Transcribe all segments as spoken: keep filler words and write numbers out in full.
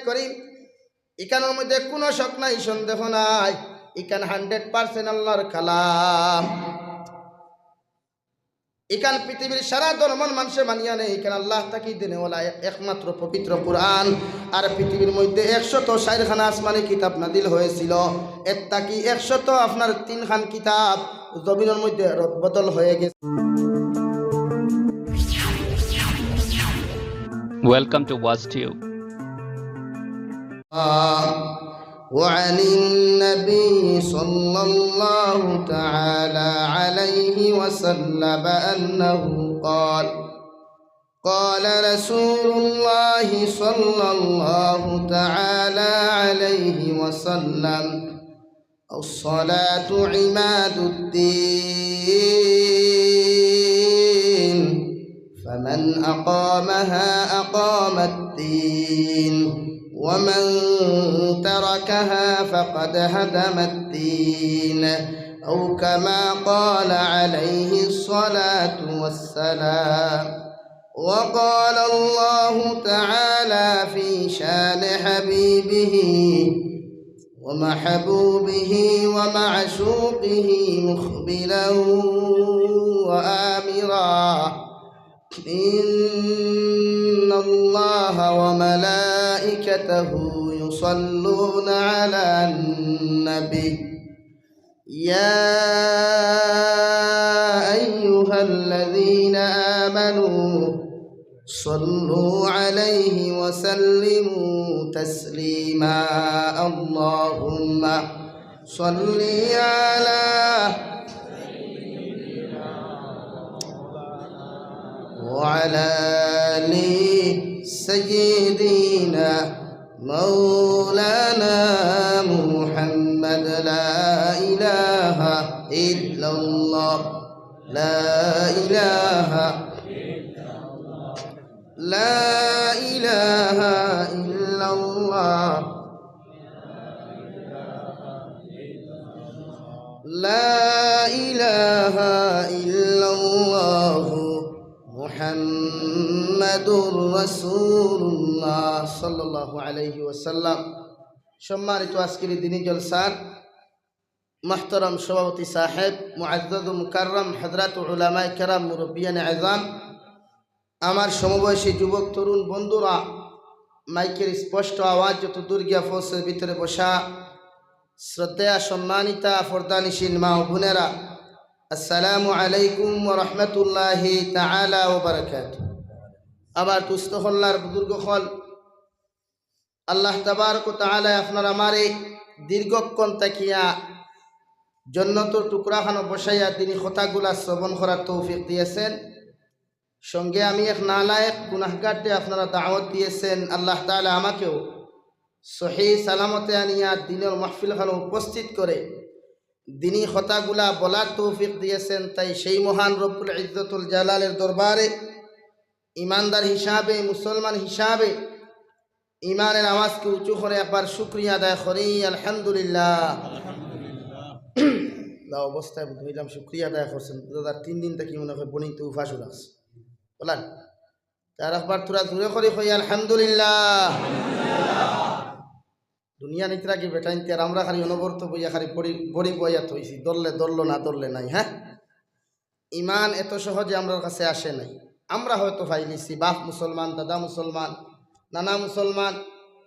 করিম। ইখানর মধ্যে কুনু শক নাই, সন্দেহ নাই, ইখান হান্ড্রেড পার্সেন্ট আল্লাহর কালাম। ইখান পৃথিবীর সারা ধর্মর মানষে মানিয়া নেয়, ইখান আল্লাহ থাকি দেনেওয়ালা এক-, একমাত্র পবিত্র কুরআন। আর পৃথিবীর মধ্যে একশত ষাইট খানা আসমানি কিতাব নাজিল হয়েছিল, এর থাকি একশত আপনার তিন খান কিতাব জমিনর মধ্যে রদবদল হয়ে গেছে। Welcome to WazTube. وعن النبي صلى الله تعالى عليه وسلم أنه قال: قال رسول الله صلى الله تعالى عليه وسلم: الصلاة عماد الدين، فمن أقامها أقام الدين، ومن تركها فقد هدم الدين، أو كما قال عليه الصلاة والسلام. وقال الله تعالى في شان حبيبه ومحبوبه ومعشوقه مخبرا وآمرا: إن الله وملائكته يصلون على النبي، يا أيها الذين آمنوا صلوا عليه وسلموا تسليما. اللهم صل على وعلى آل سيدنا مولانا محمد. لا إله إلا الله. لا إله، لا إله إلا الله. لا إله إلا الله محمد رسول الله صلى الله عليه وسلم. সম্মানিত আজকের এই দিনী জলসার মুহতারাম সভাপতি সাহেব, মুআজ্জাজ ও মুকাররম হযরত উলামায়ে কেরাম, মুরব্বিয়ানে আযম, আমার সমবয়সী যুবক তরুণ বন্ধুরা, মাইকের স্পষ্ট আওয়াজ যত দূর গিয়া পৌঁছে ভিতরে বসা শ্রদ্ধেয়া সম্মানিতা পর্দানিশীন মা ও বোনেরা, আসসালামু আলাইকুম ওয়া রাহমাতুল্লাহি তাআলা ওয়া বারাকাতুহু। আমার দুস্ত হল্লার বুজুর্গ হল, আল্লাহ তাবারক ওয়া তাআলা আপনার আমারে দীর্ঘক্ষণ থাকিয়া জন্নতর টুকরা খানো বসাইয়া দিনী কথাগুলা শ্রবণ করার তৌফিক দিয়েছেন। সঙ্গে আমি এক নালায়েক গুনাহগাররে আপনারা দাওয়াত দিয়েছেন। আল্লাহ তাআলা আমাকেও সহি সালামতে আনিয়া দিনর মাহফিল খানো উপস্থিত করে দিনী কথাগুলা বলার তৌফিক দিয়েছেন। তাই সেই মহান রব্বুল ইজ্জতুল জালালের দরবারে ইমানদার হিসাবে, মুসলমান হিসাবে ইমানের আওয়াজকে উঁচু করে একবার শুকরিয়া আদায় করি, আলহামদুলিল্লাহ। আলহামদুলিল্লাহ। যা অবস্থায় বুঝলাম শুকরিয়া আদায় করছেন, বুঝা যার তিন দিন থাকি মনে হয় বনিতে উপাস রাখছে। বলেন, তার একবার তোরা জোরে করি কই, আলহামদুলিল্লাহ। দুনিয়া নিতরা কি বেটাইন তে আর আমরা খালি অনবরত বইয়া খালি বড়ি, বড়ি বইয়া থইছি, ধরলে ধরলো, না ধরলে নাই। হ্যাঁ, ইমান এত সহজে আমরার কাছে আসে নাই। আমরা হয়তো পাইলিছি, বাপ মুসলমান, দাদা মুসলমান, নানা মুসলমান,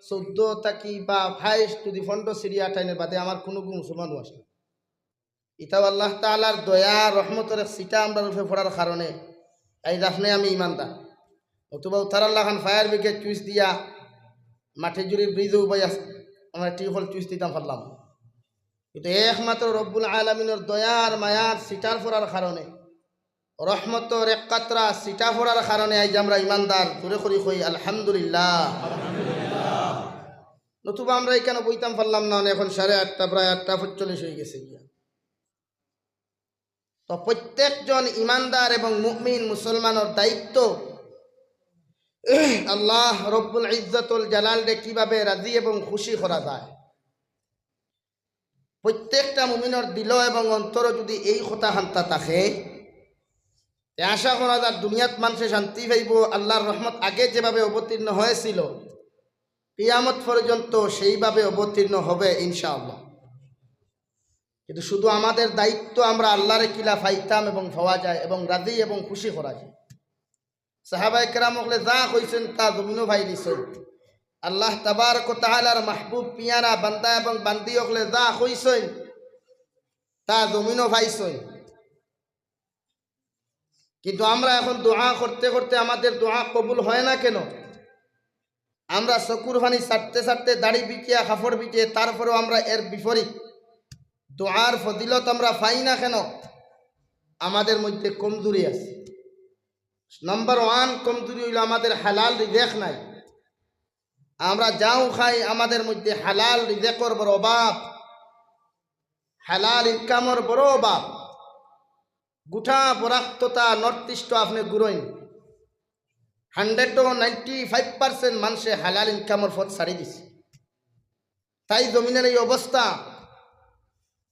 চৌদ্দ থাকি বা বাইশ যদি ফন্ড সিরিয়া টাইনের বাদে আমার কোনো গু মুসলমানও আসে না। ইতাও আল্লাহ তাআলার দয়া, রহমতর এক ছিটা আমরার উপরে পড়ার কারণে আইজ আপনে আমি ইমানদার। নতুবা উতার আল্লাহ খান ফায়ার ব্রিগেড চুইস দিয়া মাটি জুড়ি ব্রিজও উবাই আস-, আমরা টিউবওয়েল চুইস দিতাম পারলাম। কিন্তু একমাত্র রব্বুল আলামিনর দয়ার মায়ার ছিটার পড়ার কারণে, রহমতর এক কাতরা ছিটা পড়ার কারণে আইজ আমরা ইমানদার। জোরে করি কই, আলহামদুলিল্লাহ। নতুবা আমরা এখানে বইতাম পারলাম না, এখন সাড়ে আটটা, প্রায় আটটা পঁয়তাল্লিশ হয়ে গেছে গিয়া। তো প্রত্যেকজন ইমানদার এবং মুমিন মুসলমানর দায়িত্ব আল্লাহ রব্বুল ইজ্জতুল জালালরে কিভাবে রাজি এবং খুশি করা যায়। প্রত্যেকটা মুমিনর দিল এবং অন্তরও যদি এই কথা হান্তা থাকে, তে আশা করা যায় দুনিয়াত মানুষে শান্তি পাইব। আল্লাহর রহমত আগে যেভাবে অবতীর্ণ হয়েছিল, কিয়ামত পর্যন্ত সেইভাবে অবতীর্ণ হবে ইনশাআল্লাহ। কিন্তু শুধু আমাদের দায়িত্ব আমরা আল্লাহরে কিলা পাইতাম এবং পাওয়া যায় এবং রাজি এবং খুশি করা যায়। সাহাবায়ে কেরাম অকলে যা কইছইন তা জমিনো পাইলিছইন। আল্লাহ তাবারক ওয়া তাআলার মাহবুব পিয়ারা বান্দা এবং বান্দি অকলে যা কইছইন তা জমিনো পাইছইন। কিন্তু আমরা এখন দোয়া করতে করতে আমাদের দোয়া কবুল হয় না কেন? আমরা চকুর পানি ছাড়তে ছাড়তে, দাড়ি বিকিয়া, কাপড় বিকিয়ে, তারপরেও আমরা এর বিপরীত দোয়ার ফজিলত আমরা পাই না কেন? আমাদের মধ্যে কমজুরি আছে। নাম্বার ওয়ান কমজুরি অইলো আমাদের হালাল রিজেক নাই। আমরা যাও খাই, আমাদের মধ্যে হালাল রিজেকর বড় অভাব, হালাল ইনকামর বড় অভাব। গোটা বরাক তথা নর্থ ইস্ট আপনে ঘুরইন, হান্ড্রেডও নাইনটি ফাইভ পার্সেন্ট মানষে হালাল ইনকামর পথ ছাড়ি দিছে। তাই জমিনের এই অবস্থা,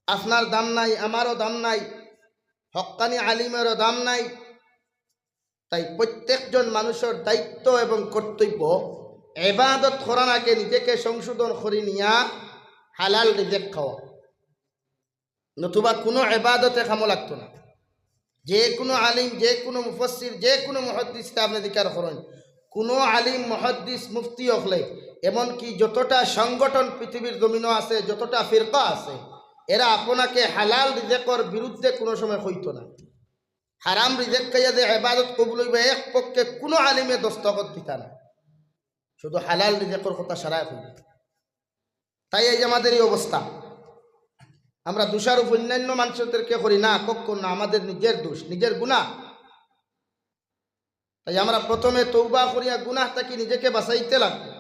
আপনার দাম নাই, আমারও দাম নাই, হক্কানি আলিমেরও দাম নাই। তাই প্রত্যেকজন মানুষর দায়িত্ব এবং কর্তব্য এবাদত করার আগে নিজেকে সংশোধন করি নিয়া হালাল রিজেক খাওয়া, নতুবা কোনো এবাদতে কামো লাগতো না। যে কোনো আলিম, যে কোনো মুফাসসির, যে কোনো মুহাদ্দিসরে আপনে জিকার করইন, কোনো আলিম, মুহাদ্দিস, মুফতি অকলে, এমনকি যতটা সংগঠন পৃথিবীর জমিনো আছে, যতটা ফিরকা আছে, এরা আপনাকে হালাল রিজেকর বিরুদ্ধে কোনো সময় কইতো না। হারাম রিজেক খাইয়া যে এবাদত কবুল অইবো, এক পক্ষে কোনো আলিমে দস্তখত দিতা না, শুধু হালাল রিজেকর কথা সারায় কইবো। তাই এই যে আমাদের এই অবস্থা, আমরা দোষারোপ অন্যান্য মানুষদেরকে করি না, কখনো না, আমাদের নিজের দোষ, নিজের গুনাহ। তাই আমরা প্রথমে তৌবা করিয়া গুনাহ থাকি নিজেকে বাঁচাইতে লাগবো।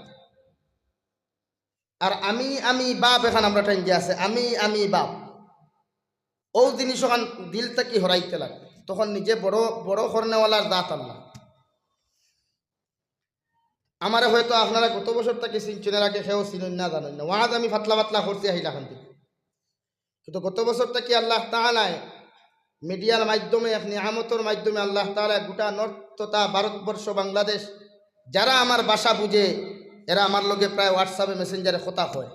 আর আমি আমি ভাব এখান আমরা টাইম যে আছে, আমি আমি ভাব, ও জিনিস ওখান দিল থাকি হরাইতে লাগবো। তখন নিজে বড় বড় করনেওয়ালার জাত আল্লাহ। আমারে হয়তো আপনারা গত বছর থাকি চিনছইন, এর আগে কেউ চিনইন না, জানইন না। ওয়াজ আমি পাতলা পাতলা করছি আহিলা খান থেকে। কিন্তু গত বছর থাকি আল্লাহ তাআলায় মিডিয়ার মাধ্যমে, এক নিয়ামতর মাধ্যমে আল্লাহ তাআলায় গোটা নর্থ তথা ভারতবর্ষ, বাংলাদেশ, যারা আমার ভাষা বুঝে, এরা আমার লগে প্রায় WhatsApp-এ, Messenger-এ কথা কয়,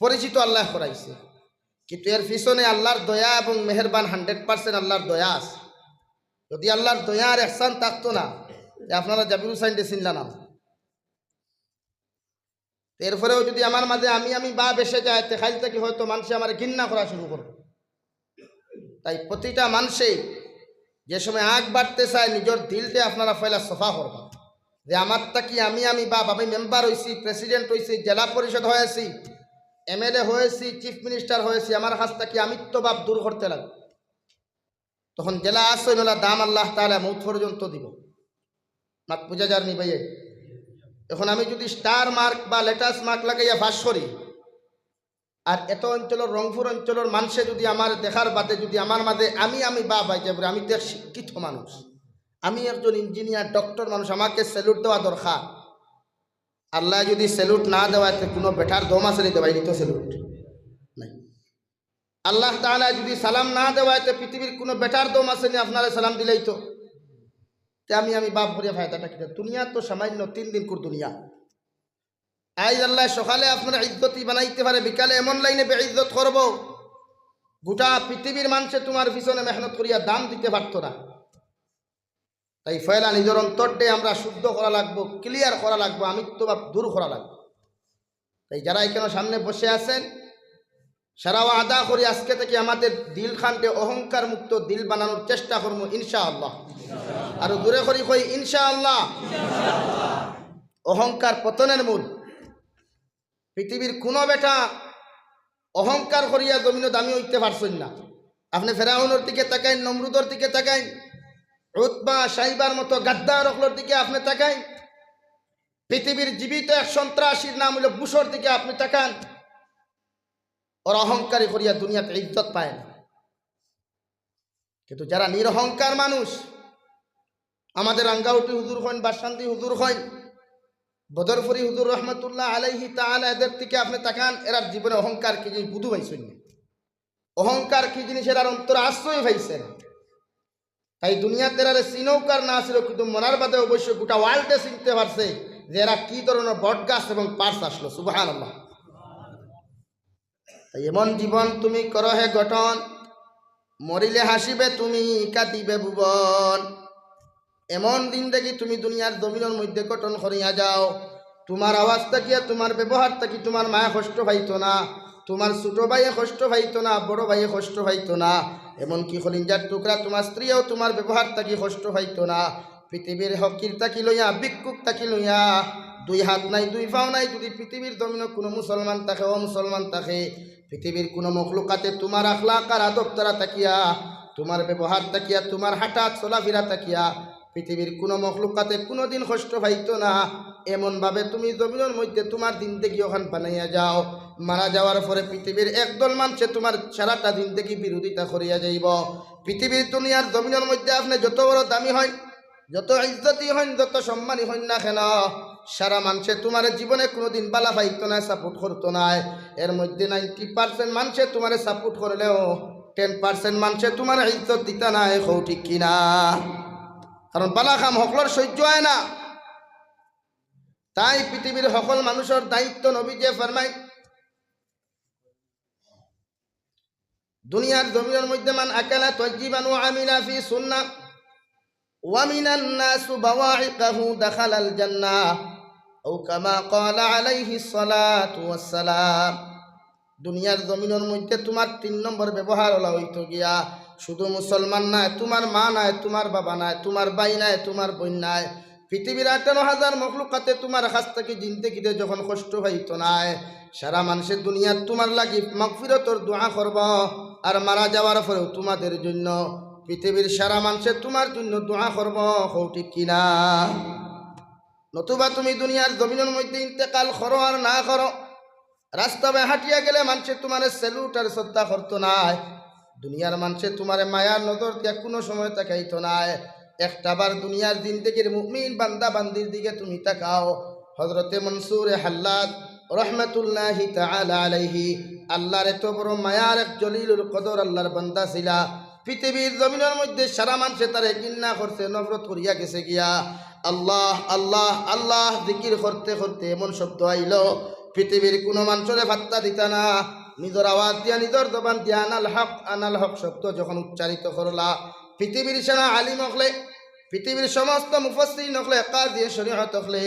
পরিচিত আল্লাহ করাইছে। কিন্তু এর পিছনে আল্লাহর দয়া এবং মেহেরবান, হান্ড্রেড পার্সেন্ট আল্লাহর দয়া আছে। যদি আল্লাহর দয়া আর এহসান থাকতো না, তে আপনারা জাবির হুসাইনরে চিনলা না। এরপরেও যদি আমার মাঝে আমি আমি ভাব এসে যায়, তে কাইল থাকি হয়তো মানষে আমারে ঘিন্না করা শুরু করবো। তাই প্রতিটা মানষে যে সময় আগ বাড়তে চায়, নিজের দিলটা আপনারা পয়লা সাফা করবা। যে আমার থাকি আমি আমি ভাব, আমি মেম্বার হইছি, প্রেসিডেন্ট হইছি, জেলা পরিষদ হয়েছি, এমএলএ হয়েছি, চিফ মিনিস্টার হয়েছি, আমার কাছ থাকি আমিত্ব ভাব দূর করতে লাগবো। তখন যেলা আছইন অলা দাম আল্লাহ তাআলায় মউত পর্যন্ত দিবো। মাত বুঝা যার নি ভাইয়ে? এখন আমি যদি স্টার মার্ক বা লেটাস মার্ক লাগাইয়া পাস করি, আর এত অঞ্চলর, রংপুর অঞ্চলর মানষে যদি আমার দেখার বাদে যদি আমার মাঝে আমি আমি ভাব আই যায়, আমি তো এক শিক্ষিত মানুষ, আমি একজন ইঞ্জিনিয়ার, ডক্টর মানুষ, আমাকে স্যালুট দেওয়া দরকার। আল্লায় যদি স্যালুট না দেওয়ায়, তে কোনো বেটার দম আছে নি দেওয়াইলিতো স্যালুট? নাই। আল্লাহ তাআলায় যদি সালাম না দেওয়ায়, তে পৃথিবীর কোনো বেটার দম আছে নি আপনারে সালাম দিলাইতো? তে আমি আমি ভাব করিয়া ফায়দাটা কিতা? দুনিয়া তো সামান্য, তিন দিনকুর দুনিয়া। আইজ আল্লায় সকালে আপনারে ইজ্জতি বানাইতে পারে, বিকালে এমন লাইনে বেইজ্জত করবো, গোটা পৃথিবীর মানষে তুমার পিছনে মেহনত করিয়া দাম দিতে পারতো না। তাই পয়লা নিজের অন্তরটারে আমরা শুদ্ধ করা লাগবো, ক্লিয়ার করা লাগবো, আমিত্ব ভাব দূর করা লাগবো। তাই যারা এখানে সামনে বসে আছেন, সারা ওয়াদা করি আজকে থাকি আমাদের দিল খানরে অহংকার মুক্ত দিল বানানোর চেষ্টা করবো ইনশাআল্লাহ। আরো জোরে করি কই ইনশাআল্লাহ। অহংকার পতনের মূল। পৃথিবীর কোনো বেটা অহংকার করিয়া জমিনো দামি হইতে পারছইন না। আপনে ফেরাউনর দিকে তাকাইন, নমরুদর দিকে তাকাইন, উতবা, শাইবার মতো গাদ্দার অকলর দিকে আপনে তাকাইন, পৃথিবীর জীবিত এক সন্ত্রাসীর নাম হইল বুশর দিকে আপনে তাকান, ওরা অহংকারী করিয়া দুনিয়াতে ইজ্জত পায় না। কিন্তু যারা নিরহংকার মানুষ, আমাদের আঙ্গাউটি হুজুর কইন, বাসকান্দি হুজুর কইন, বদরপুরি হুজুর রহমতুল্লাহ আলাইহি তাআলা, এদের দিকে আপনে তাকান, এরার জীবনে অহংকার কি জিনিস বুঝু পাইছইন না। অহংকার কি জিনিস এরার অন্তরে আশ্রয় পাইছে না। তাই দুনিয়াত এরারে চিনউক আর না চিনউক, কিন্তু মরার বাদে অবশ্য গোটা ওয়ার্ল্ডে চিনতে পারছে যে এরা কি ধরনের বটগাছ এবং পার্স আসলো, সুবহানাল্লাহ। তাই এমন জীবন তুমি করো হে গঠন, মরিলে হাসিবে তুমি, কাঁদিবে ভুবন। এমন জিন্দেগি তুমি দুনিয়ার জমিনর মধ্যে গঠন করিয়া যাও, তোমার আওয়াজ থাকিয়া, তোমার ব্যবহার থাকি তোমার মায়ে কষ্ট পাইতো না, তোমার ছোট ভাইয়ে কষ্ট পাইতো না, বড় ভাইয়ে কষ্ট পাইতো না, এমনকি কলিজার টুকরা তোমার স্ত্রীও তোমার ব্যবহার থাকি কষ্ট পাইতো না। পৃথিবীর ফকির থাকি লইয়া, ভিক্ষুক থাকি লইয়া, দুই হাত নাই, দুই পাও নাই, যদি পৃথিবীর জমিনো কোনো মুসলমান থাকে, অমুসলমান থাকে, পৃথিবীর কোনো মখলুকাতে তোমার আখলাক আর আদব তারা থাকিয়া, তোমার ব্যবহার থাকিয়া, তোমার হাঁটা চলাফেরা থাকিয়া পৃথিবীর কোনো মখলুকাতে কোনোদিন কষ্ট পাইতো না। এমনভাবে তুমি জমিনর মধ্যে তোমার জিন্দেগি ওখান বানাইয়া যাও, মারা যাওয়ার পরে পৃথিবীর একদল মানষে তোমার সারাটা জিন্দেগি বিরোধিতা করিয়া যাইব। পৃথিবীর দুনিয়ার জমিনর মধ্যে আপনি যত বড় দামি হইন, যত ইজ্জতি হইন, যত সম্মানী হইন না কেন, সারা মানষে তোমার জীবনে কোনোদিন বালা পাইতো না, সাপোর্ট করতো না। এর মধ্যে নাইনটি পার্সেন্ট মানষে তোমারে সাপোর্ট করলেও টেন পার্সেন্ট মানষে তোমার ইজ্জত দিতা নায়, কও ঠিক কিনা? কারণ বালা কাম হকলর সহ্য হয় না। তাই পৃথিবীর হকল মানুষর দায়িত্ব, নবীজিয়ে ফরমাই, দুনিয়ার জমিনর মধ্যে মান আকালা তয়্যিবান ওয়া আমিলা ফি সুন্নাহ ওয়া মিনান নাসু বাওয়াইকাহু দাখালাল জান্নাহ, আও কামা ক্বালা আলাইহিস সালাতু ওয়াস সালাম। দুনিয়ার জমিনর মধ্যে তোমার তিন নম্বর ব্যবহার ওলা হইতো গিয়া, শুধু মুসলমান নায়, তোমার মা নায়, তোমার বাবা নায়, তোমার ভাই নায়, তোমার বোন নায়, পৃথিবীর আঠারো হাজার মখলুকাতে তোমার কাছ থাকি জিন্দেগিতে যখন কষ্ট পাইতো নায়, সারা মানষে দুনিয়াত তোমার লাগি মাগফিরতর দোয়া করব, আর মারা যাওয়ার পরেও তোমাদের জন্য পৃথিবীর সারা মানষে তোমার জন্য দোয়া করব, কও ঠিক কিনা? নতুবা তুমি দুনিয়ার জমিনর মধ্যে ইন্তেকাল করো আর না করো, রাস্তা বায় হাঁটিয়া গেলে মানষে তোমারে স্যালুট আর শ্রদ্ধা করতো নায়। দুনিয়ার মানষে তোমারে মায়ার নজর দিয়া কোনো সময় তাকাইতো নায়। একটা বার দুনিয়ার জিন্দেগির মুমিন বান্দা বান্দির দিকে তুমি তাকাও। হযরতে মনসুরে হাল্লাজ রহমাতুল্লাহি তাআলা আলাইহি আল্লাহর এত বড় মায়ার এক জলিলুল কদর আল্লাহর বান্দা ছিলা। পৃথিবীর জমিনর মধ্যে সারা মানষে তারে ঘিন্না করছে, নফরত করিয়া গেছে গিয়া। আল্লাহ, আল্লাহ, আল্লাহ জিকির করতে করতে এমন শব্দ আইলো, পৃথিবীর কোনো মানষরে পাত্তা দিতা না। নিজর আওয়াজ দিয়া, নিজর জবান দিয়া আনাল হক, আনাল হক শব্দ যখন উচ্চারিত করলা, পৃথিবীর সেরা আলিম অকলে, পৃথিবীর সমস্ত মুফাসসিরিন অকলে, কাজিয়ে শরীয়ত অকলে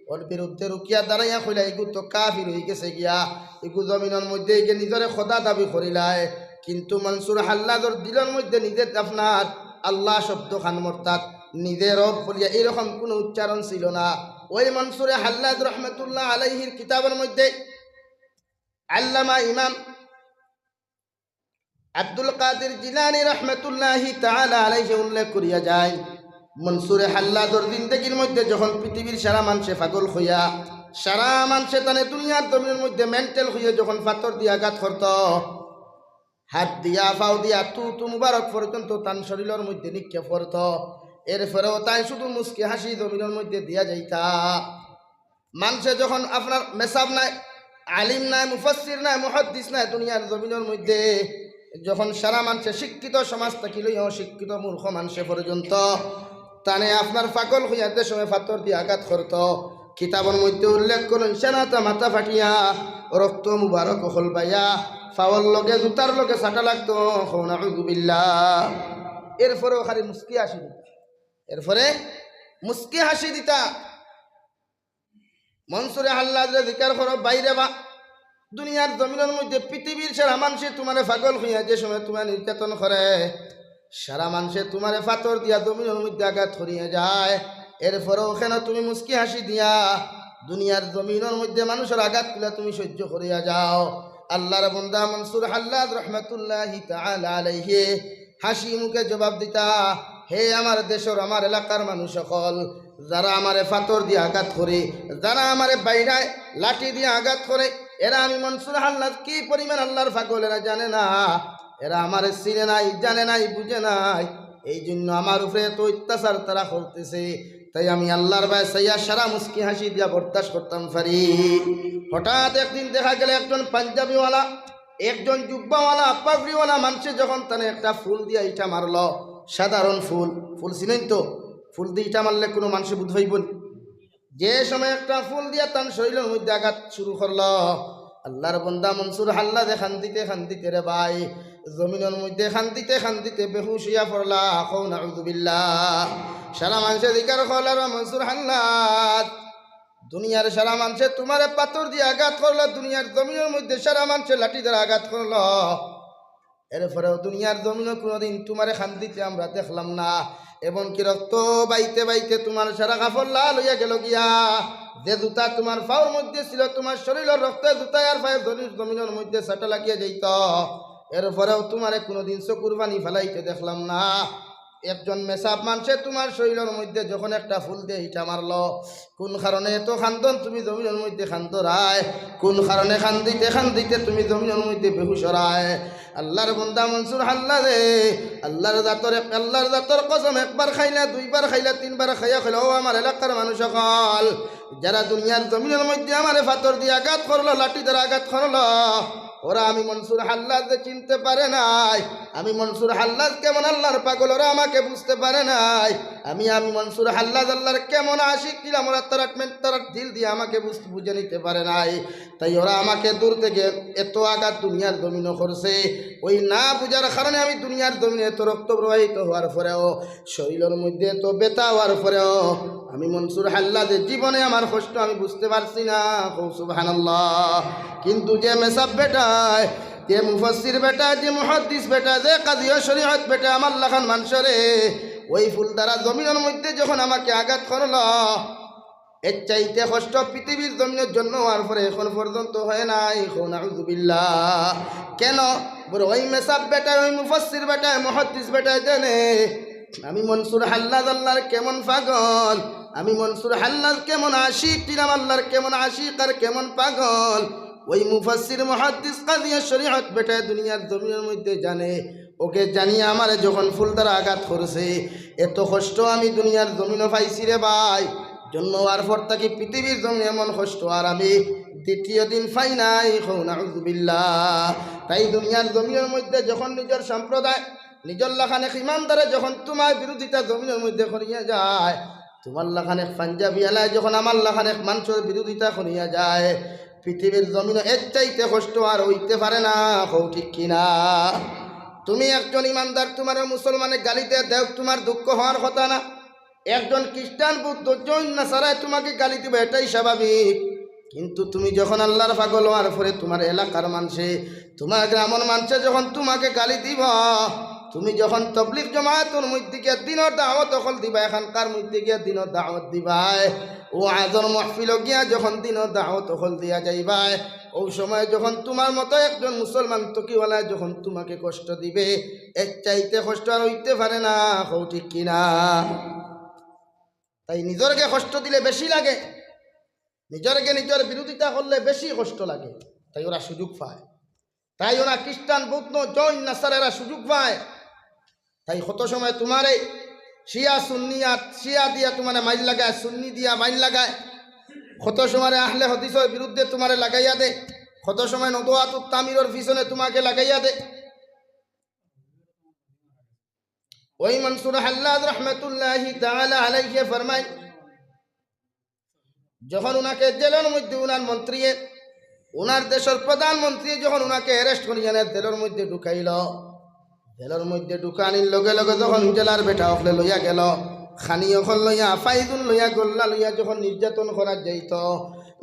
ওর বিরুদ্ধে রুকিয়া দাঁড়াইয়া কইলা, "ইগু তো কাফির হই গেছে গিয়া, ইগু জমিনর মধ্যে ইগে নিজরে খোদা দাবি করিলায়।" কিন্তু মনসুর হাল্লাজর দিলর মধ্যে নিজে আপনার আল্লাহ শব্দ খান, অর্থাৎ নিজে রব বলিয়া এরকম কোনো উচ্চারণ ছিল না। ওই মনসুরে হাল্লাজ রহমতুল্লাহ আলাইহির কিতাবর মধ্যে আল্লামা ইমাম আব্দুল কাদির জিলানী রহমতুল্লাহি তাআলা আলাইহি উল্লেখ করিয়া যায়, মনসুরে হাল্লাজর জিন্দেগির মধ্যে যখন পৃথিবীর সারা মানষে পাগল হইয়া, সারা মানষে তানে দুনিয়ার জমিনর মধ্যে মেন্টাল হইয়া যখন পাথর দিয়া আঘাত করত, হাত দিয়া, পাও দিয়া, থুথু মুবারক পর্যন্ত তান শরীরর মধ্যে নিক্ষেপ করত, এরপরেও তাই শুধু মুস্কি হাসি জমিনর মধ্যে দিয়া যাইতা। মানষে যখন আপনার মেসাব নাই, আলিম নাই, মুফাসসির নাই, মুহাদ্দিস নাই, দুনিয়ার জমিনর মধ্যে যখন সারা মানষে শিক্ষিত সমাজ থাকি লইয়া অশিক্ষিত মূর্খ মানষে পর্যন্ত তানে আপনার পাগল হইয়া যে সময় পাথর দিয়া আঘাত করত, কিতাবর মধ্যে উল্লেখ করইন, সেনাতা মাথা ফাটিয়া রক্ত মুবারক হল বাইয়া, পাওর লগে জুতার লগে সাটা লাগতো। কও নাউজুবিল্লাহ। এরপরেও খালি মুস্কি হাসি দিতা, এরপরে মুস্কি হাসি দিতা। মনসুরে হাল্লাজরে জিকার করো, বাইরে বা দুনিয়ার জমিনর মধ্যে পৃথিবীর সারা মানষে তোমারে পাগল হইয়া যে সময় তোমারে নির্যাতন করে, সারা মানষে তোমারে পাথর দিয়া জমিনর মধ্যে আঘাত করিয়া যায়, এরপরেও কেন তুমি মুস্কি হাসি দিয়া দুনিয়ার জমিনর মধ্যে মানুষর আঘাত গুলা তুমি সহ্য করিয়া যাও? আল্লাহর বন্দা মনসুর হাল্লাজ রহমতুল্লাহি তাআলা আলাইহি হাসি মুখে জবাব দিতা, "হে আমার দেশর, আমার এলাকার মানুষ অকল, যারা আমারে পাথর দিয়া আঘাত করে, যারা আমারে বাইড়ায় লাঠি দিয়া আঘাত করে, এরা আমি মনসুর হাল্লাজ কি পরিমাণ আল্লাহর পাগল, এরা জানে না, এরা আমারে চিনে নাই, জানে নাই, বুঝে নাই, এই জন্য আমার উপরে এত অত্যাচার তারা করতেছে। তাই আমি আল্লাহর ভয়ে চাইয়া সারা মুস্কি হাসি দিয়া বরদাস্ত করতাম পারি।" হঠাৎ একদিন দেখা গেল একজন পাঞ্জাবিওয়ালা, একজন জুব্বাওয়ালা, পাগড়িওয়ালা মানষে যখন তানে একটা ফুল দিয়া ইটা মারলো, সাধারণ ফুল, ফুল চিনেন তো, ফুল দিয়া ইটা মারলে কোনো মানষে বুঝ পাইব নি? যে সময় একটা ফুল দিয়া তান শরীলর মধ্যে আঘাত শুরু করলো, আল্লার বন্দা মনসুর হাল্লাদে কান্দিতে কান্দিতে রে ভাই, জমিনর মধ্যে কান্দিতে কান্দিতে বেহুশ অইয়া পড়লা। কও নাউজুবিল্লাহ। সারা মানষে জিকার করলা, "রে মনসুর হাল্লাদ, দুনিয়ার সারা মানষে তুমারে পাথর দিয়া আঘাত করলো, দুনিয়ার জমিনর মধ্যে সারা মানষে লাঠি দ্বারা আঘাত করলো, এরপরেও দুনিয়ার জমিনো কুনুদিন তুমারে কান্দিতে আমরা দেখলাম না, এমনকি রক্ত বাইতে বাইতে তুমার সারা কাপড় লাল অইয়া গেলো গিয়া। যে জুতা তুমার পাওর মধ্যে ছিল, তুমার শরীলর রক্তে জুতায় আর পায়ে জমিনর মধ্যে ছাটা লাগিয়া যাইতো, এরপরেও তুমারে কুনুদিন চকুর পানি ফালাইতে দেখলাম না।" একজন মেসাব মানষে তুমার শরীলর মধ্যে যখন একটা ফুল দিয়া ইটা মারলো, কুন কারণে এত কান্দন তুমি জমিনর মধ্যে কান্দরায়? কুন কারণে কান্দিতে কান্দিতে তুমি জমিনর মধ্যে বেহুশ অরায়? আল্লার বন্দা মনসুর হাল্লাদে, আল্লার জাতর এক-, আল্লার জাতর কসম, একবার খাইলা, দুইবার খাইলা, তিনবার খাইয়া কইলা, "ও আমার এলাকার মানুষ অকল, যারা দুনিয়ার জমিনর মধ্যে আমারে পাথর দিয়া আঘাত করলো, লাঠি দ্বারা আঘাত করলো, ওরা আমি মনসুর হাল্লাদরে চিনতে পারে নাই। আমি মনসুর হাল্লাদ কেমন আল্লার পাগল, ওরা আমাকে বুঝতে পারে নাই। আমি, আমি মনসুর হাল্লাদ আল্লার কেমন আশিক ছিলাম, ওরা তারা, তারা দিল দিয়া আমাকে বুঝ-, বুঝে নিতে পারে নাই। তাই ওরা আমাকে দূর থেকে এত আঘাত দুনিয়ার জমিনো করছে, ওই না বুঝার কারণে আমি দুনিয়ার জমিনে এত রক্ত প্রবাহিত হওয়ার পরেও, শরীলর মধ্যে এত ব্যথা হওয়ার পরেও আমি মনসুর হাল্লাদে জীবনে আমার কষ্ট আমি বুঝতে পারছি না।" কও সুবহানাল্লাহ। কিন্তু যে মেসাব বেটায়, যে মুফাসসির বেটায়, যে মুহাদ্দিস বেটায়, যে কাজিয়ে শরীয়ত বেটায় আমার লাখান মানষরে ওই ফুল দ্বারা জমিনর মধ্যে যখন আমাকে আঘাত করলো, এর চাইতে কষ্ট পৃথিবীর জমিনর জন্ম হওয়ার পরে এখন পর্যন্ত হয় নাই। কও নাউজুবিল্লাহ। কেন? বলে, ওই মেসাব বেটায়, ওই মুফাসসির বেটায়, মুহাদ্দিস বেটায় জানে আমি মনসুর হাল্লাদ আল্লার কেমন পাগল, আমি মনসুর হাল্লাদ কেমন আশিক ছিলাম, আল্লার কেমন আশিক আর কেমন পাগল। ওই মুফাসসির, মুহাদ্দিস, কাজিয়ে শরীয়ত বেটায় দুনিয়ার জমিনর মধ্যে জানে। ওকে জানিয়া আমারে যখন ফুল দ্বারা আঘাত করছে, এত কষ্ট আমি দুনিয়ার জমিনো পাইছি রে ভাই। জন্ম হওয়ার পর থাকি পৃথিবীর জমিনে এমন কষ্ট আর আমি দ্বিতীয় দিন পাই নাই। কও নাউজুবিল্লাহ। তাই দুনিয়ার জমিনর মধ্যে যখন নিজর সম্প্রদায়, নিজর লাখান এক ইমানদারে যখন তুমার বিরোধিতা জমিনর মধ্যে করিয়া যায়, তুমার লাখান এক পাঞ্জাবি আলায় যখন আমার লাখান এক মানষর বিরোধিতা করিয়া যায়, পৃথিবীর জমিনো এর চাইতে কষ্ট আর অইতে পারে না। কও ঠিক কিনা? তুমি একজন ইমানদার, তুমারে মুসলমানে গালি দে, দেউক, তুমার দুঃখ হওয়ার কথা না। একজন খ্রিস্টান, বৌদ্ধ, জৈন, নাসারায় তুমাকে গালি দিবা, এটাই স্বাভাবিক। কিন্তু তুমি যখন আল্লার পাগল হওয়ার পরে তুমার এলাকার মানষে, তুমার গ্রামর মানষে যখন তুমাকে গালি দিবা, তুমি যখন তবলিগ জমাতর মধ্যে গিয়া দিনর দাওয়াত অকল দিবায়, এখানকার মধ্যে গিয়া দিনর দাওয়াত দিবায়, ওয়াজর মাহফিলো গিয়া যখন দিনর দাওয়াত অকল দিয়া যাইবায়, ওই সময় যখন তুমার মতো একজন মুসলমান তকিওয়ালায় যখন তুমাকে কষ্ট দিবে, এর চাইতে কষ্ট আর অইতে পারে না। কও ঠিক কিনা? তাই নিজরকে কষ্ট দিলে বেশি লাগে, নিজরকে নিজর বিরোধিতা করলে বেশি কষ্ট লাগে। তাই ওরা সুযোগ পায়, তাই ওরা খ্রিস্টান, বৌদ্ধ, জৈন, নাসারা এরা সুযোগ পায়। তাই কত সময় তুমারে শিয়া সুন্নি আর শিয়া দিয়া তুমারে মাইর লাগায়, সুন্নি দিয়া মাইর লাগায়, কত সময় আহলে হাদিসর বিরুদ্ধে তুমারে লাগাইয়া দে, কত সময় নদওয়াতুত তামিরর পিছনে তুমাকে লাগাইয়া দে। ওই মনসুর হাল্লাদ রহমতুল্লাহি তাআলা আলাইহি ফরমায়, যখন উনাকে জেলর মধ্যে উনার মন্ত্রীয়ে, উনার দেশর প্রধানমন্ত্রী যখন উনাকে arrest করিয়া আনে জেলর মধ্যে ঢুকাইল, জেলর মধ্যে ঢুকানির লগে লগে যখন জেলার বেটা অকলে লইয়া গেল, খানি অকল লইয়া, ফাইজুন লইয়া, গল্লা লইয়া যখন নির্যাতন করা যাইত,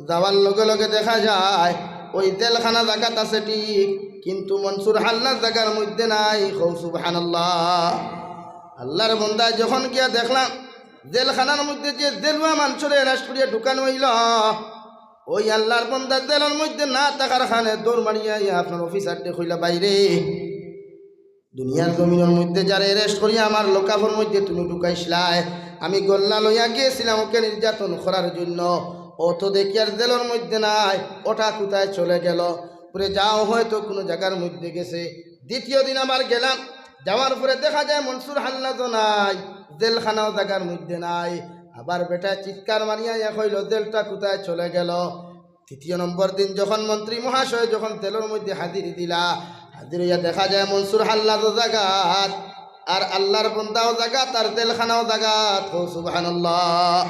যাওয়ার লগে লগে দেখা যায় ওই জেলখানা জাগাত আছে ঠিক, কিন্তু মনসুর হাল্লাদ জাগার মধ্যে নাই। কও সুবহানাল্লাহ। আল্লার বন্দায় যখন গিয়া দেখলা জেলখানার মধ্যে যে জেলুয়া মানষরে arrest করিয়া ঢুকানো অইল, ওই আল্লার বন্দা জেলর মধ্যে না থাকার কারণে দৌড় মারিয়া আইয়া আপনার অফিসাররে কইলা, "ভাইরে, দুনিয়ার জমিনর মধ্যে যারে arrest করিয়া আমার লকআপর মধ্যে তুমি ঢুকাইছলায়, আমি গল্লা লইয়া গেছিলাম ওকে নির্যাতন করার জন্য, ও তো দেখি আর জেলর মধ্যে নাই, ওটা কোথায় চলে গেল?" পরে যাও, হয়তো কুনু জাগার মধ্যে গেছে। দ্বিতীয় দিন আবার গেলাম, যাওয়ার পরে দেখা যায় মনসুর হাল্লাদও নাই, জেলখানাও জাগার মধ্যে নাই। আবার বেটায় চিৎকার মারিয়া ইয়া কইল, "জেলটা কোথায় চলে গেল?" তৃতীয় নম্বর দিন যখন মন্ত্রী মহাশয় যখন জেলর মধ্যে হাজিরি দিলা, হাজির অইয়া দেখা যায় মনসুর হাল্লাদও জাগাত, আর আল্লার বন্দাও জাগাত, আর জেলখানাও জাগাত। কও সুবহানাল্লাহ।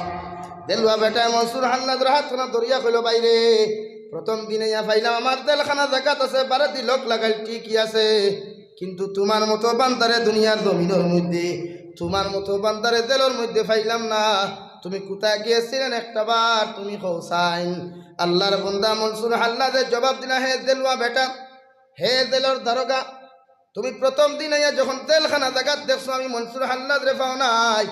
দেলুয়া বেটায় মনসুর হাল্লাদর আতখানা ধরিয়া কইলো, "ভাইরে, প্রথম দিন আইয়া পাইলাম আমার জেলখানা জাগাত আছে, বারেদি লক লাগাইল ঠিকই আছে, কিন্তু তুমার মতো বান্দারে দুনিয়ার জমিনর মধ্যে, তুমার মতো বান্দারে জেলর মধ্যে পাইলাম না। তুমি কুথায় গেছিলেন একটাবার তুমি কও চাইন।" আল্লার বন্দা মনসুর হাল্লাদে জবাব দিলা, "হে দেলুয়া বেটা, হে জেলর দারোগা, তুমি প্রথম দিন আইয়া যখন জেলখানা জাগাত দেখছো আমি মনসুর হাল্লাদরে পাও নাই,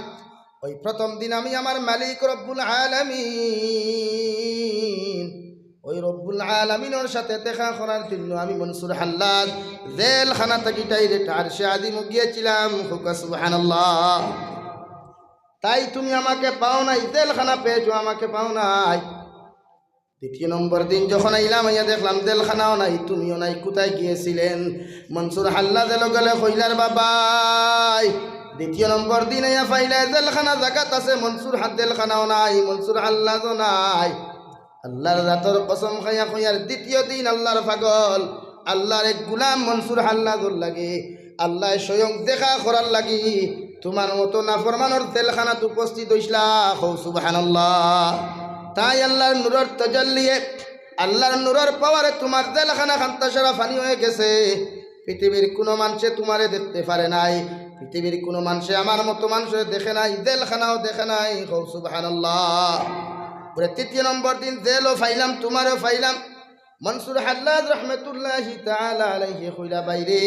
ওই প্রথম দিন আমি আমার মালিক রব্বুল আলামিন, ওই রব্বুল আলামিনর সাথে দেখা করার জন্য আমি মনসুর হাল্লাদ জেলখানা থাকি direct আরশে আজিমো গিয়াছিলাম।" কউক্কা সুবহানাল্লাহ। তাই তুমি আমাকে পাও নাই, জেলখানা পেয়েছো, আমাকে পাও নাই। দ্বিতীয় নম্বর দিন যখন আইলাম, আইয়া দেখলাম জেলখানাও নাই, তুমিও নাই, কুথায় গিয়াছিলেন? মনসুর হাল্লাদে লগে লগে কইলা, "বাবাই, দ্বিতীয় নম্বর দিন আইয়া পাইলায় জেলখানা জাগাত আছে, মনসুর হা-, জেলখানাও নাই, মনসুর হাল্লাদও নাই।" আল্লার জাতর কসম খাইয়া কইয়ার, দ্বিতীয় দিন আল্লার পাগল, আল্লার এক গুলাম মনসুর হাল্লাদর লাগি আল্লায় স্বয়ং দেখা করার লাগি তুমার মতো নাফরমানর জেলখানাত উপস্থিত অইছলা। কও সুবহানাল্লাহ। তাই আল্লার নূরর তাজাল্লিয়ে, আল্লার নূরর পাওয়ারে তুমার জেলখানা খান্তা সারা পানি অইগেছে। পৃথিবীর কুনু মানষে তুমারে দেখতে পারে নাই, পৃথিবীর কুনু মানষে আমার মতো মানষরে দেখে নাই, জেলখানাও দেখে নাই। কও সুবহানাল্লাহ। পরে তৃতীয় নম্বর দিন জেলও পাইলাম, তুমারেও পাইলাম। মনসুর হাল্লাদ রহমতুল্লাহি তাআলা আলাইহি কইলা, "ভাইরে,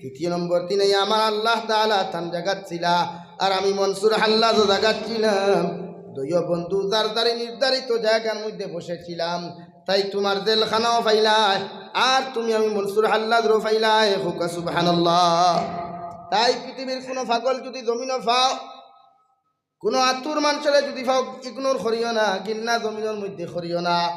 তৃতীয় নম্বর দিন আইয়া আমার আল্লাহ তাআলা তান জাগাত ছিলা, আর আমি মনসুর হাল্লাদও জাগাত ছিলাম। দুইও বন্ধু যার যার নির্ধারিত জাগার মধ্যে বসেছিলাম, তাই তুমার জেলখানাও পাইলায়, আর তুমি আমি মনসুর হাল্লাদরেও পাইলায়।" কউক্কা সুবহানাল্লাহ। তাই পৃথিবীর কুনু পাগল যুদি জমিনো পাও, কুনু আতুর মানষরে যুদি পাও, ignore করিও না, ঘিন্না জমিনর মধ্যে করিও না।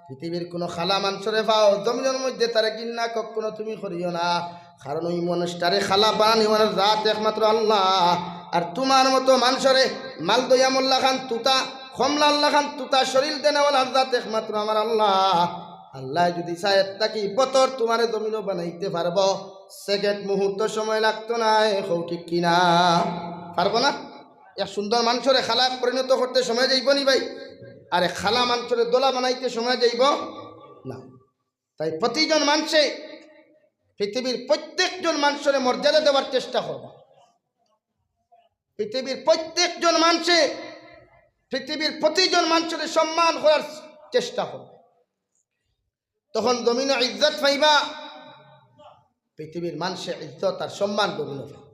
পৃথিবীর কুনু কালা মানষরে পাও, জমিনর মধ্যে তারে ঘিন্না কখনো তুমি করিও না। কারণ ওই মানুষটারে কালা বানানি অনার জাত একমাত্র আল্লাহ। আর তুমার মতো মানষরে মালদইয়া মল্লা খান তুতা, কমলা আল্লা খান তুতা শরীল দেনা অনার জাত একমাত্র আমার আল্লাহ। আল্লায় যুদি চায়, এর থাকি বতর তুমারে জমিনো বানাইতে পারবো। সেকেন্ড মুহূর্ত সময় লাগতো নায়। কও ঠিক কি না? পারবো না? এক সুন্দর মানষরে কালা পরিণত করতে সময় যাইবো নি ভাই? আরে কালা মানষরে ধলা বানাইতে সময় যাইবো না। তাই প্রতিজন মানষে, পৃথিবীর প্রত্যেকজন মানষরে মর্যাদা দেওয়ার চেষ্টা করবা। পৃথিবীর প্রত্যেকজন মানষে, পৃথিবীর প্রতিজন মানষরে সম্মান করার চেষ্টা করবা। তখন জমিনো ইজ্জত পাইবা, পৃথিবীর মানষে ইজ্জত আর সম্মান জমিনো পাইবা।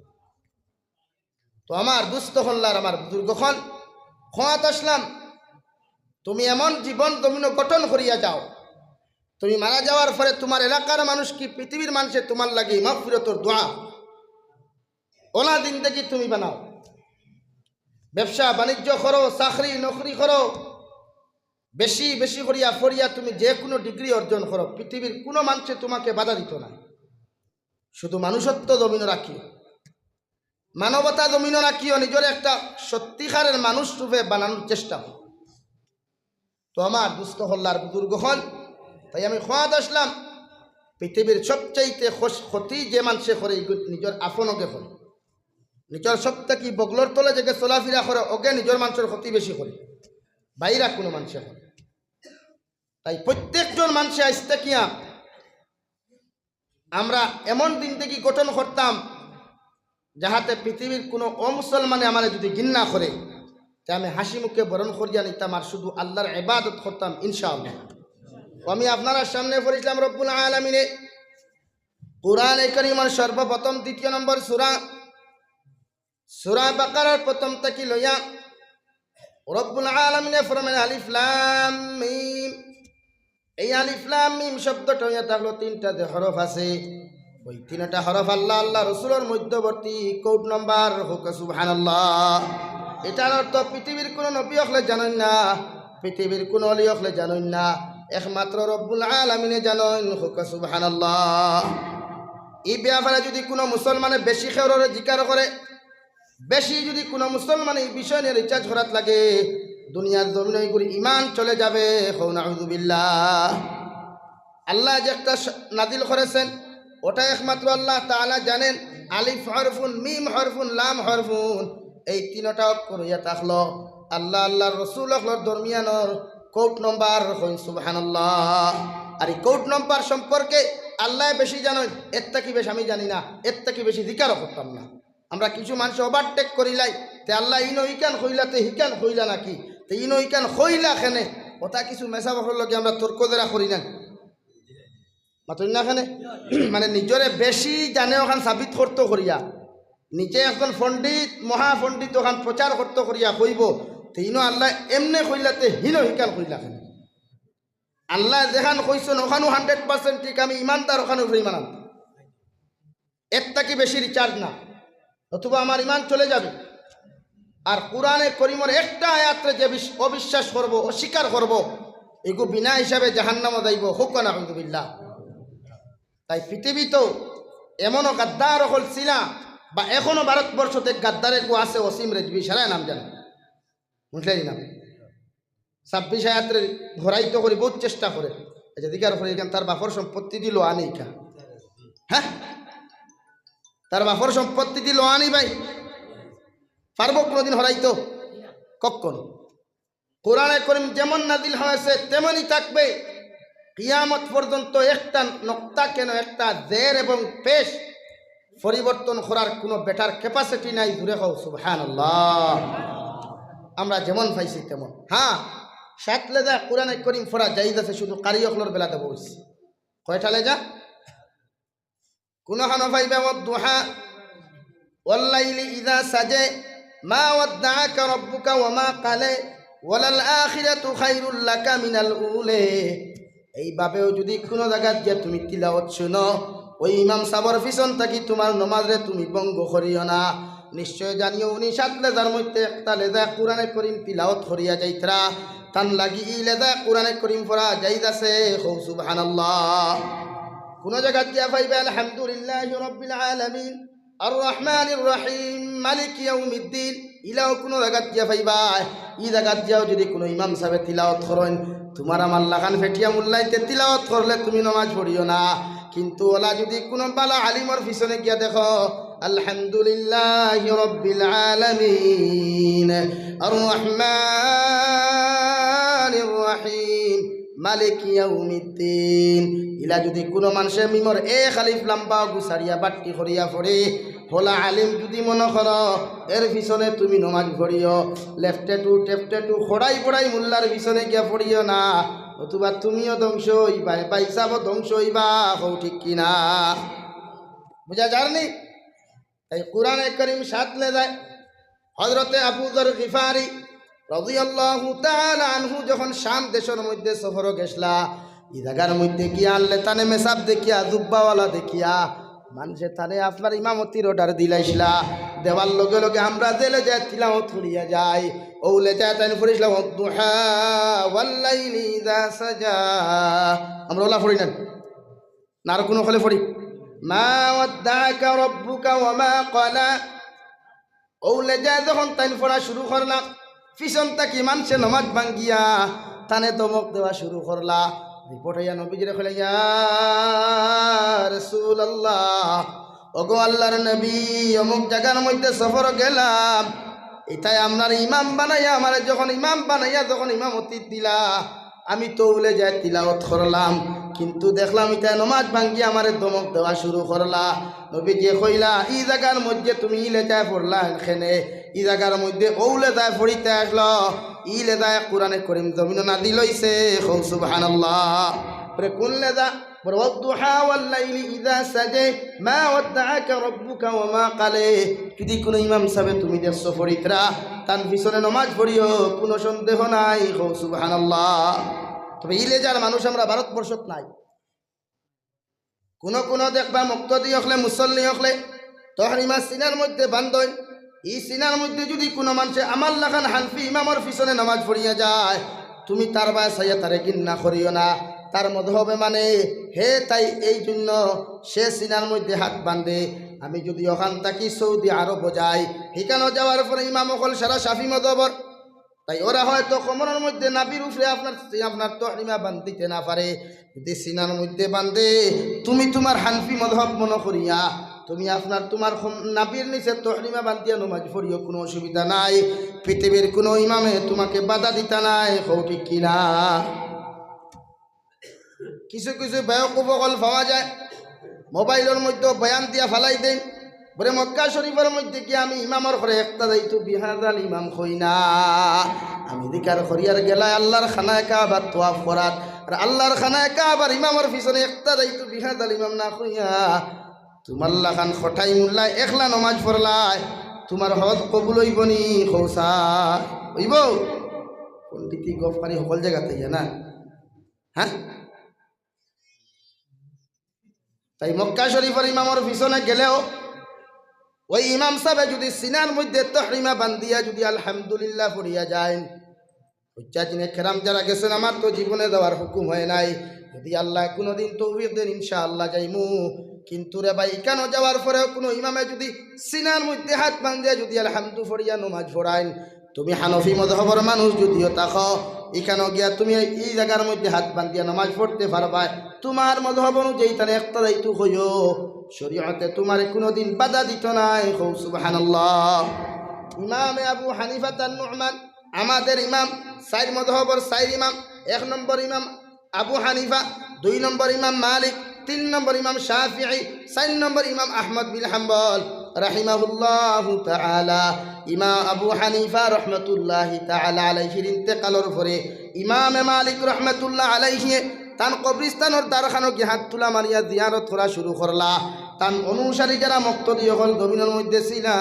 তো আমার দুস্ত অকল আর আমার বুজুর্গ অকল, কওয়াত আছলাম, তুমি এমন জীবন জমিনো গঠন করিয়া যাও, তুমি মারা যাওয়ার পরে তুমার এলাকার মানুষ কি পৃথিবীর মানষে তুমার লাগি মাগফিরতর দোয়া, অলা জিন্দেগি তুমি বানাও। ব্যবসা বাণিজ্য করো, চাকরি নকরি করো, বেশি বেশি করিয়া পড়িয়া তুমি যে কুনু ডিগ্রি অর্জন করো, পৃথিবীর কুনু মানষে তুমাকে বাধা দিতো নায়। শুধু মানুষত্ব জমিনো রাখিও, মানবতা জমিনো রাখিও, নিজরে একটা সত্যিকারের মানুষ রূপে বানানোর চেষ্টা করো। তো আমার দুস্ত অকল আর বুজুর্গ অকল, তাই আমি কওয়াত আছলাম, পৃথিবীর সবচাইতে খস-, ক্ষতি যে মানষে করে, ইগু নিজর আপনগে করে। নিজর সব থাকি বগলর তলে যেগে চলাফিরা করে, অগে নিজর মানষর ক্ষতি বেশি করে, বাইরা কুনু মানষে করে। তাই প্রত্যেকজন মানষে আইজ থাকিয়া আমরা এমন জিন্দেগি গঠন করতাম, যাহাতে পৃথিবীর কুনু অমুসলমানে আমারে যুদি ঘিন্না করে, তে আমি হাসি মুখে বরণ করিয়া নিতাম, আর শুধু আল্লার ইবাদত করতাম, ইনশাআল্লাহ। তো আমি আপনারার সামনে পড়ছিলাম, রব্বুল আলামিনে কোরআনে করিমর সর্বপ্রথম দ্বিতীয় নম্বর সূরা, সূরা বাকারার প্রথম থাকি লইয়া রব্বুল আলামিনে ফরমাইন, আলিফ লাম মিম। এই আলিফ লাম মিম শব্দটা অইয়া থাকলো তিনটা যে হরফ আছে, ওই তিনটা হরফ আল্লা, আল্লা রসুলর মধ্যবর্তী কোড নাম্বার। কউক্কা সুবহানাল্লাহ। ইটার অর্থ পৃথিবীর কুনু নবী অকলে জানইন না, পৃথিবীর কুনু অলি অকলে জানইন না, একমাত্র রব্বুল আলামিনে জানইন। কউক্কা সুবহানাল্লাহ। ই ব্যাপারে যুদি কুনু মুসলমানে বেশি কেউররে জিকার করে, বেশি যুদি কুনু মুসলমানে ই বিষয় নিয়া রিসার্চ করাত লাগে, দুনিয়ার জমিনো ইগুর ইমান চলে যাবে। কও নাউজুবিল্লাহ। আল্লায় যে একটা স-, নাজিল করেছেন, ওটা একমাত্র আল্লাহ তাআলা জানেন। আলিফ হরফুন, মিম হরফুন, লাম হরফুন, এই তিনটা অক্ষর অইয়া থাকলো। আল্লাহ, আল্লাহর রসুল অকলর দরমিয়ানর কোড নম্বর কইন, সুবহানাল্লাহ। আর ই কোড নম্বর সম্পর্কে আল্লায় বেশি জানইন, এর থাকি বেশি আমি জানি না, এর থাকি বেশি জিকারও করতাম না। আমরা কিছু মানষে ওভারটেক করিলাই, তে আল্লায় ইনো ইখান কইলা, তে হিখান কইলা নাকি, তে ইনো ইখান কইলা কেনে, ওটা কিছু মেসাব অকলর লগে আমরা তর্ক জেরা করি না। মাতইন না কেনে? মানে নিজরে বেশি জানে অখান সাবিত করতো করিয়া, নিজে একজন পণ্ডিত, মহাপণ্ডিত অখান প্রচার করতো করিয়া কইবো, তে ইনো আল্লায় এমনে কইলা, তে হিনো হিখান কইলা কেনে? আল্লায় যেখান কইছইন অখানউ হান্ড্রেড পার্সেন্ট ঠিক, আমি ইমানদার অখানর উপরে ইমান আনতাম। এর থাকি বেশি রিচার্জ না, নতুবা আমার ইমান চলে যাবে। আর কোরআনে করিমর একটা আয়াতরে যে বিশ-, অবিশ্বাস করবো, অস্বীকার করবো, এগু বিনা হিসাবে জাহান্নামো যাইবো, কউক্কা নাউজুবিল্লাহ। তাই পৃথিবীত এমনও গাদ্দার অকল ছিলা, বা এখনো ভারতবর্ষত গাদ্দার এগু আছে, ওসিম রেজভি, সারায় নাম জানে, বুঝলেন না? ছাব্বিশ আয়াতরে হরাইতো করি বউত চেষ্টা করে। আচ্ছা, জিকার করি, ইখান তার বাপর সম্পত্তিদি লওয়া নি ইখান? হ্যাঁ, তার বাপর সম্পত্তিদি লওয়া নি ভাই? পারবো কোনোদিন হরাইতো? কখন? কোরআনে করিম যেমন নাজিল হয়েছে তেমনই থাকবে। কিয়ামত পর্যন্ত একটা নক্তা কেন, একটা জের এবং পেশ পরিবর্তন করার কোনো বেটার ক্যাপাসিটি নাই। জুরে কও সুবহানাল্লাহ। আমরা যেমন পাইছি তেমন। হ্যাঁ, সাত লেজা কোরআনে করিম পড়া জায়েজ আছে, শুধু কারি অকলর বেলা দেব হইছে। কয়টা লেজা? কোনখানো পাইবা, "ওয়াদ্দুহা, ওয়াল্লাইলি ইযা সাজা, মা ওয়াদ্দাআকা রাব্বুকা ওয়া মা ক্বালা, ওয়ালাল আখিরাতু খায়রুল লাকা মিনাল উলা।" এইভাবেও যদি কোনো জাগাত গিয়া তুমি তিলাওয়াত শুনো, ওই ইমাম সাবর পিছন থাকি তোমার নমাজরে তুমি ভঙ্গ করিও না। নিশ্চয় জানিও, উনি সাত লেজার মধ্যে একটা লেজা কোরআনে করিম তিলাওয়াত করিয়া যাইতরা, তান লাগি ই লেজা কোরআনে করিম পড়া জায়েজ আছে। কও সুবহানাল্লাহ। কোনো জাগাত গিয়া পাইবা, "আলহামদুলিল্লাহি রাব্বিল আলামিন, আর রহমানির রহিম, মালিকি ইয়াউমিদ্দিন।" ইলাও কোনো জাগাত গিয়া পাইবা। ই জাগাত গিয়াও যদি কোনো ইমাম সাবে তিলাওয়াত করইন, তোমার আমার লাখান ফেটিয়া মুল্লাইতে তিলাওয়াত করলে তুমি নমাজ পড়িও না। কিন্তু ওলা যদি কোনো বালা আলিমর পিছনে গিয়া দেখো, "আলহামদুলিল্লাহি রাব্বিল আলামিন, আর রহমানির রহিম, মালিকি ইয়াউমিদ্দিন।" ইলা যদি কোনো মানষে মিমর এক আলিফ লাম্বা গুছারিয়া বাট্টি করিয়া পড়ে, হলা আলিম যদি মনে করো, এর পিছনে তুমি নমাজ পড়িও, লেফটে টু, টেফটে টু, খড়াই পড়াই মুল্লার পিছনে গিয়া পড়িও না, নতুবা তুমিও ধ্বংস হইবা, ভাই সাবও ধ্বংস হইবা। কও ঠিক কিনা? বুঝা যারনি? তাই কোরআনে করিম সাত লেজায়। হযরতে আবু যর গিফারি রাদিয়াল্লাহু তাআলা আনহু যখন শাম দেশর মধ্যে সফরো গেছলা, ই জাগার মধ্যে গিয়া আনলে তানে মেসাব দেখিয়া, জুব্বাওয়ালা দেখিয়া, মানষে তানে আপনার ইমামতির অর্ডার দিলাইছলা। দেওয়ার লগে লগে আমরা যে লেজায় তিলাওয়াত করিয়া যাই, অউ লেজায় তাইন পড়িছলা, "ওয়াদ্দুহা ওয়াল্লাইলি ইযা সাজা।" আমরা ওলা পড়ি না? না, আর কোনো হলে পড়ি, "মা ওয়াদ্দাআকা রাব্বুকা ওয়া মা ক্বালা।" অউ লেজায় যখন তাইন পড়া শুরু করলা, পিছন থাকি মানষে নমাজ ভাঙ্গিয়া তানে ধমক দেওয়া শুরু করলা। রিপোর্ট অইয়া নবীজিরে কইলা, "ইয়া রাসূলুল্লাহ, ওগো আল্লাহর নবী, অমুক জাগার মধ্যে সফর গেলাম, ইতায় আপনার ইমাম বানাইয়া, আমারে যখন ইমাম বানাইয়া যখন ইমামতি দিলা, আমি তো অউ লেজায় তিলাওয়াত করলাম, কিন্তু দেখলাম ইতায় নমাজ ভাঙ্গি আমারে ধমক দেওয়া শুরু করলা।" নবীজিয়ে কইলা, "ই জাগার মধ্যে তুমি ই লেজায় পড়লা কেনে? ই জাগার মধ্যে অউ লেজায় পড়িতে আসলো, ই লেজায় কোরআনে করিম জমিনো নাজিল অইছে।" কও সুবহানাল্লাহ। পরে কোন লেজা? পরে, "ওয়াদ্দুহা ওয়াল্লাইলি ইযা সাজা, মা ওয়াদ্দাআকা রাব্বুকা ওয়া মা ক্বালা।" যদি কোনো ইমাম সাবে তুমি দেখছো পড়িতরা, তান পিছনে নমাজ পড়িও, কোনো সন্দেহ নাই। কও সুবহানাল্লাহ। তবে ই লেজার মানুষ আমরা ভারতবর্ষত নাই। কোনো কোনো দেখবা মুক্তাদি অকলে, মুসল্লি অকলে তহরিমা সিনার মধ্যে বান্ধইন। ই সিনার মধ্যে যদি কোনো মানষে আমার লাখান হানফি ইমামর পিছনে নমাজ পড়িয়া যায়, তুমি তার বায় চাইয়া তারে ঘিন্না করিও না। তার মজহবে মানে হে তাই এই জন্য সে সিনার মধ্যে হাত বান্ধে। আমি যদি অখান থাকি সৌদি আরবো যাই, হিকানো যাওয়ার পরে ইমাম অকল সারা শাফি মজহবর, তাই ওরা হয়তো কোমরর মধ্যে নাভির উপরে আপনার, আপনার তহরিমা বান্ধিতে না পারে। যদি সিনার মধ্যে বান্ধে, তুমি তোমার হানফি মজহব মনো করিয়া তুমি আপনার তুমার খম-, নাভির নিচে তহরিমা বান্ধিয়া নমাজ পড়িও, কুনু অসুবিধা নাই। পৃথিবীর কুনু ইমামে তুমাকে বাধা দিতা নায়, কও ঠিক কিনা? কিছু কিছু বেওকুফ অকল পাওয়া যায়, মোবাইলর মধ্যে বয়ান দিয়া ফালাই দেইন, বলে মক্কা শরীফর মধ্যে গিয়া আমি ইমামর ঘরে ইক্তাদাইতু বিহাদাল ইমাম কই না। আমি জিকার করিয়ার গেলায় আল্লার খানায় কাবার তোয়াফ করাত, আর আল্লার খানায় কাবার ইমামর পিছনে ইক্তাদাইতু বিহাদাল ইমাম না কইয়া তুমার লাখান খটাই মুল্লায় একলা নমাজ পড়লায়, তুমার হজ কবুল অইবো নি? কও চাই, অইবো? পণ্ডিতি গফ খালি হকল জাগাত ইয়া না, হ্যাঁ? তাই মক্কা শরীফর ইমামর পিছনে গেলেও ওই ইমাম সাবে যুদি সিনার মধ্যে তহরিমা বান্ধিয়া যুদি আলহামদুলিল্লাহ পড়িয়া যাইন, হুজ্জাজিনে কেরাম যারা গেছইন, আমার তো জীবনে যাওয়ার হুকুম হয় নাই, যুদি আল্লায় কুনুদিন তৌফিক দেইন ইনশাআল্লাহ যাইমু। কিন্তু রে ভাই, ইখানো যাওয়ার পরেও কুনু ইমামে যুদি সিনার মধ্যে হাত বান্ধিয়া যুদি আলহামদু পড়িয়া নমাজ পড়াইন, তুমি হানফি মজহবর মানুষ যুদিও থাকো, ইখানো গিয়া তুমি এই জাগার মধ্যে হাত বান্ধিয়া নমাজ পড়তে পারবায়, তুমার মজহব অনুযায়ী তারে ইক্তাদাইতু কইও, শরীয়তে তুমারে কুনুদিন বাধা দিতো নায়। কও সুবহানাল্লাহ। ইমামে আবু হানিফা তান নুমান, আমাদের ইমাম, চাইর মজহবর চাইর ইমাম, এক নম্বর ইমাম আবু হানিফা, দুই নম্বর ইমাম মালিক, তিন নম্বর ইমাম শাফিঈ, চাইর নম্বর ইমাম আহমদ বিন হাম্বল রাহিমাহুল্লাহু তাআলা। ইমাম আবু হানিফা রহমতুল্লাহি তাআলা আলাইহির ইন্তেকালর পরে ইমামে মালিক রহমতুল্লাহ আলাইহি তান কবরিস্তানর দ্বারখানো গিয়া হাত তুলা মারিয়া জিয়ারত করা শুরু করলা। তান অনুসারী যারা মুক্তাদি অকল জমিনর মধ্যে ছিলা,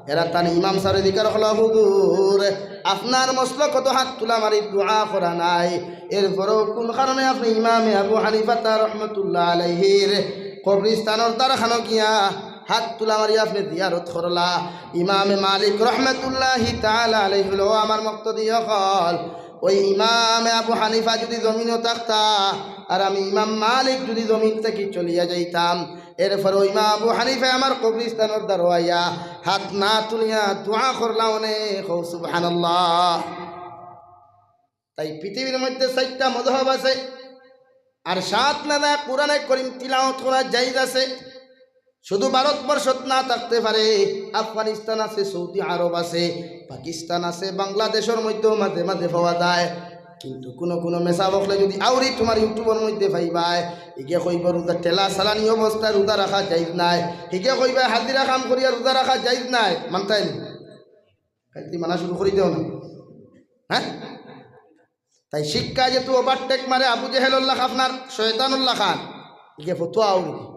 এরা তান ইমাম সাবরে জিকার করলা, "হুজুর, আপনার মসলকো তো হাত তুলা মারি দোয়া করা নাই, এরপরেও কুন কারণে আপনে ইমামে আবু হানিফাতা রহমতুল্লাহ আলাইহির কবরিস্তানর দ্বারখানো গিয়া হাত তুলা মারি আপনে জিয়ারত করলা?" ইমামে মালিক রহমতুল্লাহি তাআলা আলাইহি বলে, "ও আমার মুক্তাদি অকল, ওই ইমামে আবু হানিফা যুদি জমিনো থাকতা, আর আমি ইমাম মালিক যুদি জমিন থাকি চলিয়া যাইতাম, এরপরেও ইমাম আবু হানিফায় আমার কবরিস্তানর দ্বারো আইয়া হাত না তুলিয়া দোয়া করলা অনে।" কও সুবহানাল্লাহ। তাই পৃথিবীর মধ্যে চাইরটা মজহব আছে, আর সাত নাদা কোরআনে করিম তিলাওয়াত করা জায়েজ আছে। শুধু ভারতবর্ষত না থাকতে পারে, আফগানিস্তান আছে, সৌদি আরব আছে, পাকিস্তান আছে, বাংলাদেশর মধ্যেও মাঝে মাঝে পাওয়া যায়। কিন্তু কুনু কুনু মেসাব অকলে যুদি আউরি তুমার YouTube-র মধ্যে পাইবায়, হিগে কইবা রোজা ঠেলা চালানি অবস্থায় রোজা রাখা জায়েজ নাই, হিগে কইবা হাজিরা কাম করিয়া রোজা রাখা জায়েজ নাই, মানতায় নি? কাইল থাকি মানা শুরু করি দেও না, হ্যাঁ? তাই শিক্ষা যেহেতু overtake মারে আবু জেহেলর লাখান, আপনার শয়তানর লাখান, ইগে ফতুয়া আউরি দে,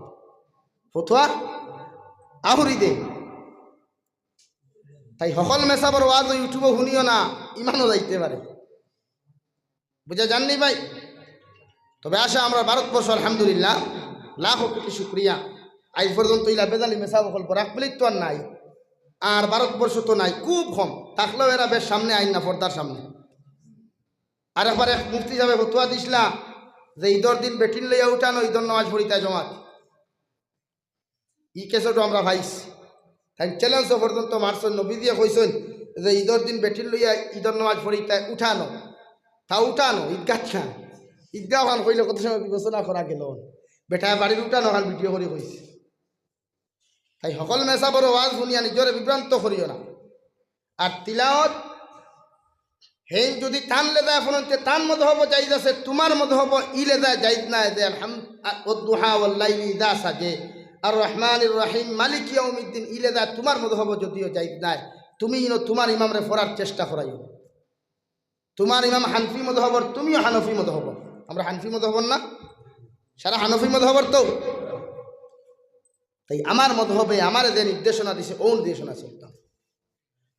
ফতুয়া আউরি দে। তাই হকল মেসাবর ওয়াজ YouTube-ও হুনিও না, ইমানও যাইতে পারে। বুঝা যার নি ভাই? তবে আশা আমরা ভারতবর্ষ আলহামদুলিল্লাহ লাখো কোটি শুক্রিয়া। আইজ পর্যন্ত ইলা বেজালি মেসাব অকল বরাক ভ্যালিত তো আর নাই, আর ভারতবর্ষ তো নাই, খুব কম। থাকলেও এরা বেশ সামনে আইন না, পর্দার সামনে। আর একবার এক মুফতি সাবে ফতুয়া দিছলা যে ইদর দিন বেটিন লইয়া উঠানো, ইদর নামাজ পড়িতা জমাত। ই cassette-ও আমরা পাইছি। তাইন challenge পর্যন্ত মারছইন, নবীজিয়ে কইছইন যে ইদর দিন বেটিন লইয়া ইদর নামাজ পড়িতা উঠানো, তা উঠানো, ইদগাত না। ইদগা অখান কইলে কত সময় বিবেচনা করা গেল। বেটায় বাড়ির উঠানো অখান video করি কইছে। তাই হকল মেসাবর ওয়াজ হুনিয়া নিজরে বিভ্রান্ত করিও না। আর তিলাওয়াত হেইন যুদি তান লেজায় ফরইন তে তান মজহবো জায়েজ আছে, তুমার মজহবো ই লেজায় জায়েজ নাই যে আলহাম-, আ-, ওয়াদ্দুহা ওয়াল্লাইলি ইযা সাজে, আর রহমানির রহিম, মালিক ইয়াউমিদ্দিন, ই লেজায় তুমার মজহবো যুদিও জায়েজ নাই, তুমি ইনো তুমার ইমামরে ফড়ার চেষ্টা করাইও। তুমার ইমাম হানফি মজহবর, তুমিও হানফি মজহবর। আমরা হানফি মজহবর না? সারা হানফি মজহবর তো। তাই আমার মজহবে আমারে যে নির্দেশনা দিছে, অউ নির্দেশনা চলতাম।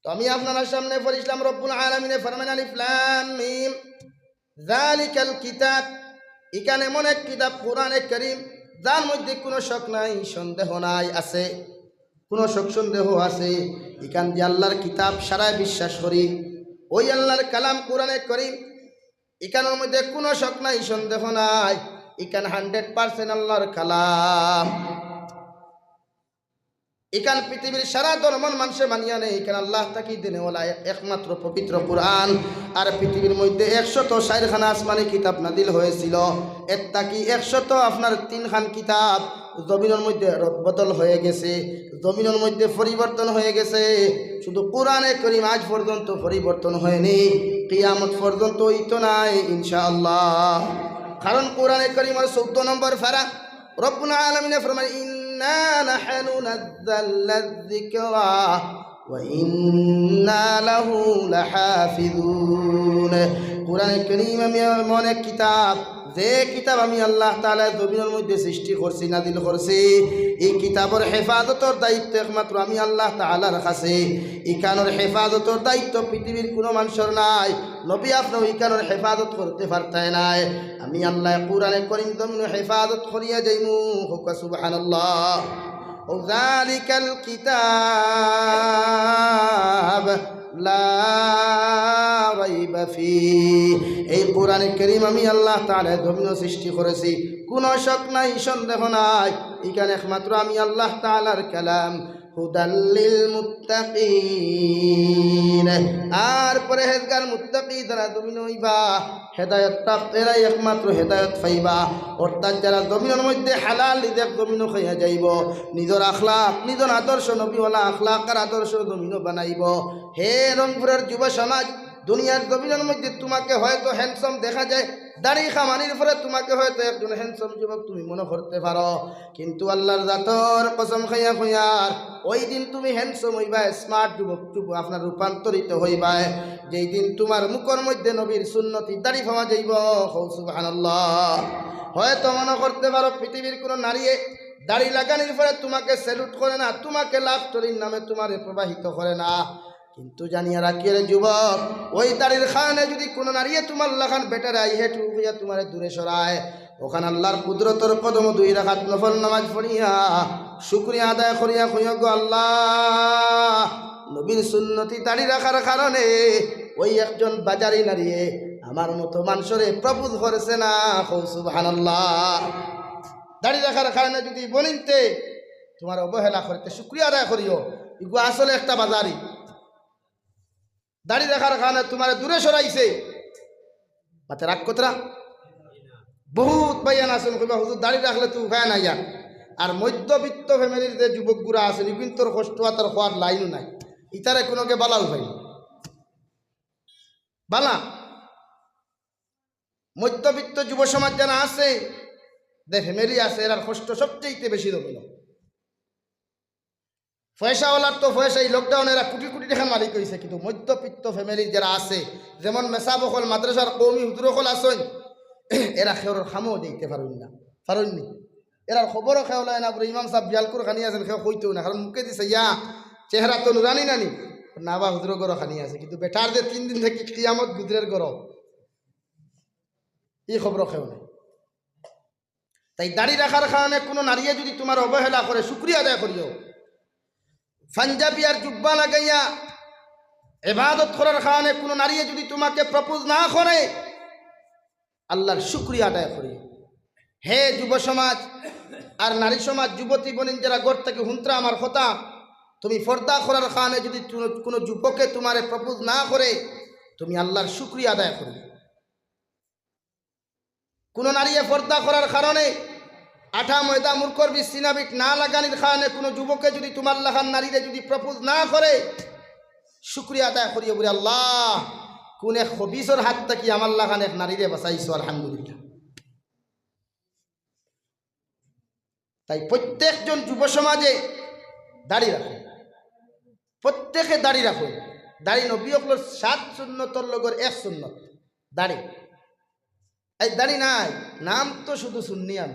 তো আমি আপনারার সামনে পড়ছিলাম, রব্বুল আলামিনে ফরমান, আলিফ লাম মিম, যালিকাল কিতাব, ইখান এমন এক কিতাব, কোরআনে করিম, যার মধ্যে কুনু শক নাই, সন্দেহ নাই, আছে, কুনু শক সন্দেহ আছে, ইখান যে আল্লার কিতাব, সারায় বিশ্বাস করি, ওই আল্লার কালাম কোরআনে করিম, ইখানর মধ্যে কুনু শক নাই, সন্দেহ নাই, ইখান hundred percent আল্লার কালাম। ইখান পৃথিবীর সারা ধর্মর মানষে মানিয়া নেয়, ইখান আল্লাহ থাকি দেনেওয়ালা এক-, একমাত্র পবিত্র কোরআন। আর পৃথিবীর মধ্যে একশত ষাইট খান আসমানি কিতাব নাজিল হয়েছিল, এর থাকি একশত আপনার তিন খান কিতাব জমিনর মধ্যে রদবদল হয়ে গেছে, জমিনর মধ্যে পরিবর্তন হয়ে গেছে। শুধু কোরআনে করিম আজ পর্যন্ত পরিবর্তন হয়নি, কিয়ামত পর্যন্ত হইতো নাই ইনশাআল্লাহ। কারণ কোরআনে করিমর চৌদ্দ নম্বর পারা, রব্বুল আলামিনে ফরমায়, "ইন্না নাহনু নাজ্জালনা যিকরা ওয়া ইন্না লাহু লাহাফিজুন।" কোরআনে করিম আমি এমন এক কিতাব, যে কিতাব আমি আল্লাহ তাআলা জমিনর মধ্যে সৃষ্টি করছি, নাজিল করছি, এই কিতাবর হেফাজতর দায়িত্ব একমাত্র আমি আল্লাহ তাআলার কাছে। ইখানর হেফাজতর দায়িত্ব পৃথিবীর কোনো মানুষর নাই। নবী, আপনেও ইখানর হেফাজত করতে পারতায় নায়। আমি আল্লাহ কোরআনে করিম জমিন হেফাজত করিয়া যাইমু। কউক্কা সুবহানাল্লাহ। ও যালিকাল কিতাব লা রাইবা ফি। এই কোরআনে করিম আমি আল্লাহ তাআলা জমিন সৃষ্টি করেছি, কোনো শক নাই, সন্দেহ নাই। ইখান একমাত্র আমি আল্লাহ তাআলার কালাম। হুদাল লিল মুত্তাকিন। আর পরহেজগার মুত্তাকি যারা জমিন অইবা, হেদায়ত প্রাপ্ত, এরাই একমাত্র হেদায়ত পাইবা। অর্থাৎ যারা জমিনর মধ্যে হালাল রিজিক জমিন খাইয়া যাইবো, নিজর আখলাক, নিজর আদর্শ, নবীওয়ালা আখলাক আর আদর্শ জমিন বানাইবো। হে রংপুরর যুব সমাজ, দুনিয়ার জমিনর মধ্যে তোমাকে হয়তো handsome দেখা যায়, দাড়ি কামানির পরে তোমাকে হয়তো একজন handsome যুবক তুমি মনে করতে পারো, কিন্তু আল্লাহর জাতর কসম খাইয়া কইয়ার, ওই দিন তুমি handsome অইবায়, smart যুবক, যুবক আপনার রূপান্তরিত অইবায়, যেই দিন তোমার মুখর মধ্যে নবীর সুন্নতি দাড়ি পাওয়া যাইবো। কও সুবহানাল্লাহ। হয়তো মনে করতে পারো পৃথিবীর কোনো নারীয়ে দাড়ি লাগানির পরে তোমাকে salute করে না, তোমাকে love story-র নামে তোমারে প্রবাহিত করে না, কিন্তু জানিয়া রাখিও রে যুবক, ওই দাড়ির কারণে যদি কোনো নারীয়ে তোমার লাখান বেটারে আইহে টুকিয়া তোমারে দূরে সরায়, ওখান আল্লাহর কুদরতর কদমো দুই রাকাত নফল নামাজ পড়িয়া শুকরিয়া আদায় করিয়া কইও গো আল্লাহ, নবীর সুন্নতি দাড়ি রাখার কারণে ওই একজন বাজারি নারীয়ে আমার মতো মানষরে propose করছে না। কও সুবহানাল্লাহ। দাড়ি রাখার কারণে যদি বনিন্তে তোমার অবহেলা করে, তে শুকরিয়া আদায় করিও। ইগু আসলে একটা বাজারি। দাড়ি রাখার কারণে তোমারে দূরে সরাইছে। মাতে রাগ করতরা? বহুত ভাইয়াইন আছইন, কইবা, "হুজুর, দাড়ি রাখলে তো উপায় নাই আর।" আর মধ্যবিত্ত family-র যে যুবকগুলা আছইন, ইগুইন্তর কষ্ট আর তার কওয়ার লাইনও নাই। ইতারে কুনুকে বালা উপায় নাই। বালা। মধ্যবিত্ত যুব সমাজ যারা আছে, যে family আছে, এরার কষ্ট সবচেয়ে বেশি জমিন। পয়সাওয়ালার তো পয়সা, এই lockdown-এ এরা কোটি কোটি টেকার মালিক অইছে, কিন্তু মধ্যবিত্ত family-র যারা আছে, যেমন মেসাব অকল, মাদ্রাসার কওমি হুজুর অকল আছইন, এরা কেউর কামো যাইতে পারইন না, পারইন নি। এরার খবরও কেউ লয় না, বুলে ইমাম সাব বিয়ালকুর খানি আছইন, কেউ কইতেও না, কারণ মুখে দিছে ইয়া, চেহারা তো নুরানি নানি, না বা হুজুরর ঘরো খানি আছে, কিন্তু বেটার যে তিন দিন থাকি কিয়ামত গুজরের ঘরো, ই খবরও কেউ নাই। তাই দাড়ি রাখার কারণে কুনু নারীয়ে যুদি তুমার অবহেলা করে, শুকরিয়া আদায় করিও। পাঞ্জাবি আর জুব্বা লাগাইয়া ইবাদত করার কারণে কুনু নারীয়ে যুদি তুমাকে propose না করে, আল্লার শুকরিয়া আদায় করিও। হে যুব সমাজ আর নারী সমাজ, যুবতী বইন যারা ঘর থাকি হুনতরা আমার কথা, তুমি পর্দা করার কারণে যুদি তু-, কুনু যুবকে তুমারে propose না করে, তুমি আল্লার শুকরিয়া আদায় করিও। কুনু নারীয়ে পর্দা করার কারণে আটা ময়দা মুরকর বিট সিনা বিট না লাগানির কারণে কুনু যুবকে যুদি তুমার লাখান নারীরে যুদি propose না করে, শুকরিয়া আদায় করিও বুলে, "আল্লাহ, কুন এক খবিসর হাত থাকি আমার লাখান এক নারীরে বাঁচাইছো, আলহামদুলিল্লাহ।" তাই প্রত্যেকজন যুব সমাজে দাড়ি রাখো, প্রত্যেকে দাড়ি রাখো। দাড়ি নবী অকলর সাত সুন্নতর লগর এক সুন্নত দাড়ি। এই দাড়ি নাই, নাম তো শুধু সুন্নি আমি,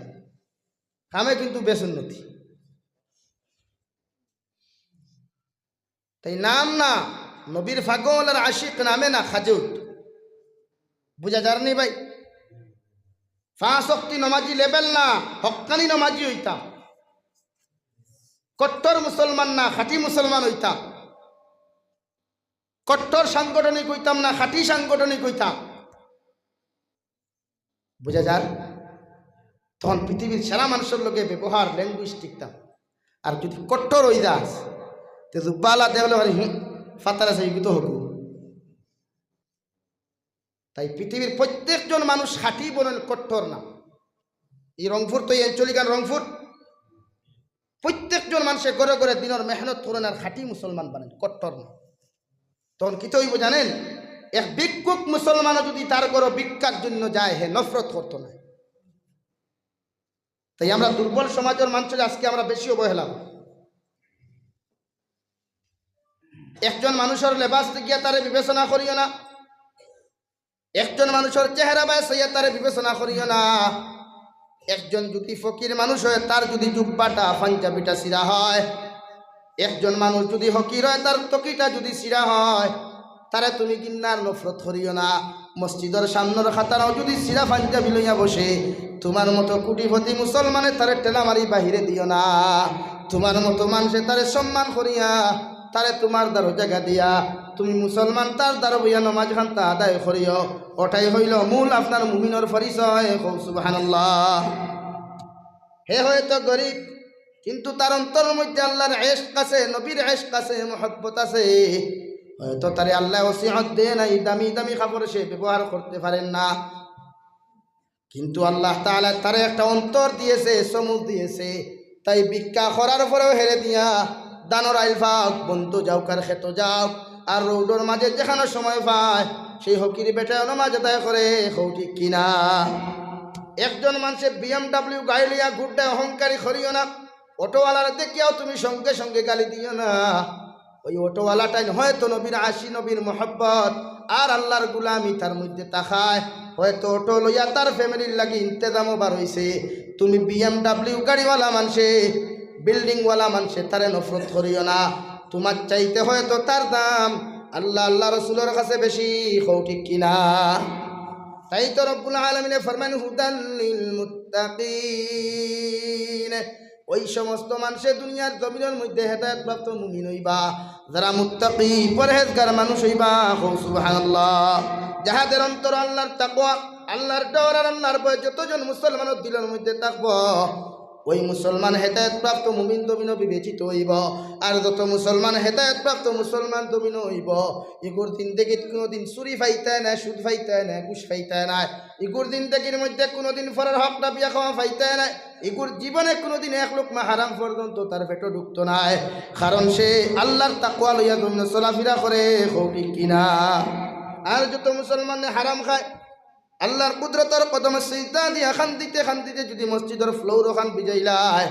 কামে কিন্তু বেসুন্নতি। তাই নাম না, নবীর পাগল আর আশিক নামে না খাজুত। বুঝা যার নি ভাই? পাঁচ ওয়াক্তি নমাজি level না, হক্কানি নমাজি অইতাম। কট্টর মুসলমান না, খাঁটি মুসলমান অইতাম। কট্টর সাংগঠনিক অইতাম না, খাঁটি সাংগঠনিক অইতাম। বুঝা যার? তখন পৃথিবীর সারা মানুষর লগে ব্যবহার, language ঠিকতাম। আর যুদি কট্টর অই যাস, তে জুব্বালা দেখলে খালি, "হুম, ফাতারা সাহেব তো হকু।" তাই পৃথিবীর প্রত্যেকজন মানুষ খাঁটি বলেন, কট্টর না। এই রংপুর তো, এই আঞ্চলিক আর রংপুর, প্রত্যেকজন মানুষে ঘরে ঘরে দিনর মেহনত করইন আর খাঁটি মুসলমান বানাইন, কট্টর না। তখন কিতা অইবো জানেন? এক ভিক্ষুক মুসলমানও যদি তার ঘরো ভিক্ষার জন্য যায়, হে নফরত করতো না। তাই আমরা দুর্বল সমাজর মানুষরে আজকে আমরা বেশি অবহেলা করি। একজন মানুষর লেবাস দেখিয়া তারে বিবেচনা করিও না, একজন মানুষর চেহারা বায় চাইয়া তারে বিবেচনা করিও না। একজন যদি ফকির মানুষ হয়, তার যদি জুব্বাটা, পাঞ্জাবিটা ছিঁড়া হয়, একজন মানুষ যদি ফকির হয়, তার তকিটা যদি ছিঁড়া হয়, তারে তুমি ঘিন্নার নফরত করিও না। মসজিদর সামনর খাতারাও যদি ছিঁড়া পাঞ্জাবি লইয়া বসে, তুমার মতো কোটিপতি মুসলমানে তারে ঠেলা মারি বাহিরে দিও না। তুমার মতো মানষে তারে সম্মান করিয়া, তারে তুমার দারো জাগা দিয়া, তুমি মুসলমান তার দারো বইয়া নমাজ খান্তা আদায় করিও। ওটাই অইলো মূল আপনার মুমিনর পরিচয়। কও সুবহানাল্লাহ। হে হয়তো গরিব, কিন্তু তার অন্তরর মধ্যে আল্লার এশক আছে, নবীর এশক আছে, মহব্বত আছে। হয়তো তারে আল্লায় ওসিয়ত দেয় নাই, দামি দামি কাপড় সে ব্যবহার করতে পারের না, কিন্তু আল্লাহ তাআলায় তারে একটা অন্তর দিয়েছে, সমুজ দিয়েছে। তাই ভিক্ষা করার পরেও হেরে দিয়া ধানর আইল পাউক, বনো যাউক আর খেতো যাউক, আর রোডর মাঝে যেখানো সময় পায়, সেই ফকির বেটায় নমাজ আদায় করে। কও ঠিক কিনা? একজন মানষে বিএমডাব্লিউ গাড়ি লইয়া ঘুরতে অহংকারী করিও না। অটোওয়ালারে দেখিয়াও তুমি সঙ্গে সঙ্গে গালি দিও না। ওই অটোওয়ালাটাইন হয়তো নবীর আশি, নবীর মহব্বত আর আল্লার গুলামি তার মধ্যে থাকায়, হয়তো অটো লইয়া তার ফ্যামিলির লাগি ইন্তেজামও বার অইছে। তুমি বিএমডাব্লিউ গাড়িওয়ালা মানষে, বিল্ডিংওয়ালা মানষে, তারে নফরত করিও না। তুমার চাইতে হয়তো তার দাম আল্লা, আল্লা রসুলর কাছে বেশি। কও ঠিক কিনা? তাই তো রব্বুল আলামিনে ফরমাইন, "হুদাল লিল মুত্তাকিন।" ওই সমস্ত মানষে দুনিয়ার জমিনর মধ্যে হেদায়েতপ্রাপ্ত মুমিন অইবা, যারা মুত্তাকি, পরহেজগার মানুষ অইবা। কও সুবহানাল্লাহ। যাহাদের অন্তর আল্লার তাকওয়া, আল্লার ডর আর আল্লার ভয় যতজন মুসলমানর দিলর মধ্যে থাকবো, ওই মুসলমান হেদায়েতপ্রাপ্ত মুমিন জমিনো বিবেচিত অইবো। আর যত মুসলমান হেদায়েতপ্রাপ্ত মুসলমান জমিনো অইবো, ইগুর জিন্দেগিত কুনুদিন চুরি পাইতায় নায়, সুদ পাইতায় নায়, ঘুষ পাইতায় নায়। ইগুর জিন্দেগির মধ্যে কুনুদিন পরর হক দাবিয়া খাওয়া পাইতায় নায়। ইগুর জীবনে কুনুদিন এক লুকমা হারাম পর্যন্ত তার পেটো ঢুকতো নায়, কারণ সে আল্লার তাকওয়া লইয়া জমিনো চলাফিরা করে। কও ঠিক কিনা? আর যত মুসলমানে হারাম খায়, আল্লার কুদরতর কদমে সিজদা দিয়া কান্দিতে কান্দিতে যুদি মসজিদর ফ্লোর অখান ভিজাইলায়,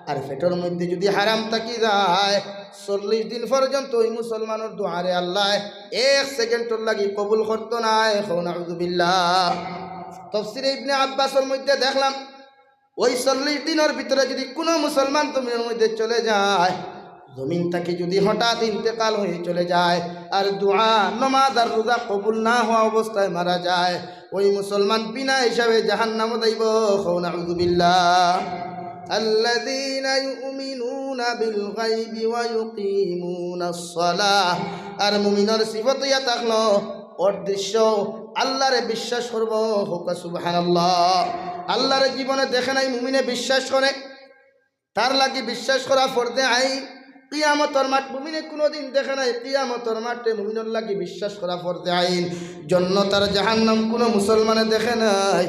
আর পেটর মধ্যে যুদি হারাম থাকি যায়, চল্লিশ দিন পর্যন্ত ওই মুসলমানর দোয়ারে আল্লায় এক সেকেন্ডর লাগি কবুল করতো নায়। কও নাউজুবিল্লাহ। তফসিরে ইবনে আব্বাসর মধ্যে দেখলাম, ওই চল্লিশ দিনর ভিতরে যুদি কুনু মুসলমান জমিনর মধ্যে চলে যায়, জমিন থাকি যুদি হঠাৎ ইন্তেকাল হয়ে চলে যায়, আর দোয়া, নমাজ আর রোজা কবুল না হওয়া অবস্থায় মারা যায়, ওই মুসলমান বিনা হিসাবে জাহান্নামো যাইবো। কও নাউজুবিল্লাহ। আল্লাযীনা ইউমিনুনা বিল গায়বি ওয়া ইউকিমুনাস সালাহ। আর মুমিনর সিফত ইয়া থাকলো, অদৃশ্য আল্লারে বিশ্বাস করবো। কও সুবহানাল্লাহ। আল্লারে জীবনে দেখে নাই, মুমিনে বিশ্বাস করে। তার লাগি বিশ্বাস করা ফরজে আইন। কিয়ামতর মাঠ মুমিনে কুনুদিন দেখে নাই, কিয়ামতর মাঠে মুমিনর লাগি বিশ্বাস করা ফরজে আইন। জন্নত আর জাহান্নাম কুনু মুসলমানে দেখে নাই,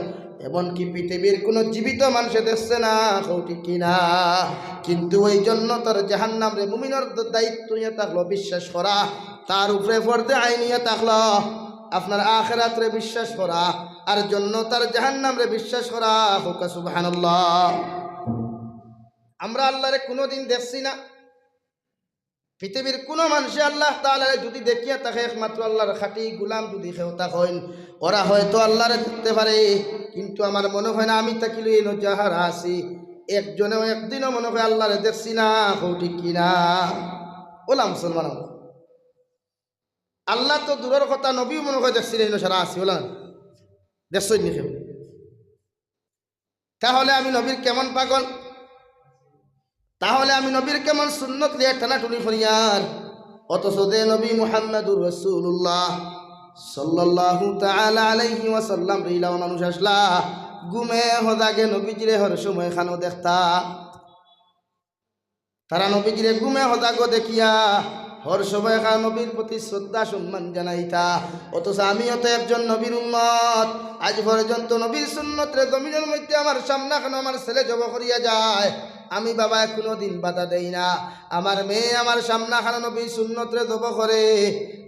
এমনকি পৃথিবীর কুনু জীবিত মানষে দেখছে না। কও ঠিক কিনা? কিন্তু ওই জন্নত আর জাহান্নামরে মুমিনর দ-, দায়িত্ব ইয়া থাকলো বিশ্বাস করা। তার উপরে ফরজে আইন ইয়া থাকলো আপনার আখেরাতরে বিশ্বাস করা, আর জন্নত আর জাহান্নামরে বিশ্বাস করা। কও সুবহানাল্লাহ। আমরা আল্লারে কুনুদিন দেখছি না। পৃথিবীর কুনু মানষে আল্লাহ তাআলারে যুদি দেখিয়া থাকে, একমাত্র আল্লার খাঁটি গুলাম যুদি কেউ থাকইন, ওরা হয়তো আল্লারে দেখতে পারে, কিন্তু আমার মনে হয় না আমি থাকিলে এই নজাহারা আছি, একজনেও একদিনও মনে হয় আল্লারে দেখছি না। কও ঠিক কিনা? ওলা মুসলমান আমরা। আল্লাহ তো দূরর কথা, নবীও মনে হয় দেখছি না, এই নজাহারা আছি, ওলা দেখছইন নি কেউ? তাহলে আমি নবীর কেমন পাগল? তাহলে আমি নবীর কেমন সুন্নত লিয়া টানাটুনি করিয়ার? অথচ যে নবী মুহাম্মাদুর রাসূলুল্লাহ সাল্লাল্লাহু তাআলা আলাইহি ওয়াসাল্লাম রে ইলা মানুষ আসলা, ঘুমে হজাগে নবীজিরে হর সময় খানো দেখতা। তারা নবীজিরে ঘুমে হজাগো দেখিয়া হর সময় খান নবীর প্রতি শ্রদ্ধা সম্মান জানাইতা। অথচ আমিও তো একজন নবীর উম্মত, আজ পর্যন্ত নবীর সুন্নতরে জমিনর মধ্যে আমার সামনা খানো আমার ছেলে জব করিয়া যায়, আমি বাবায় কুনুদিন বাধা দেই না। আমার মেয়ে আমার সামনাখানো নবীর সুন্নতরে জব করে।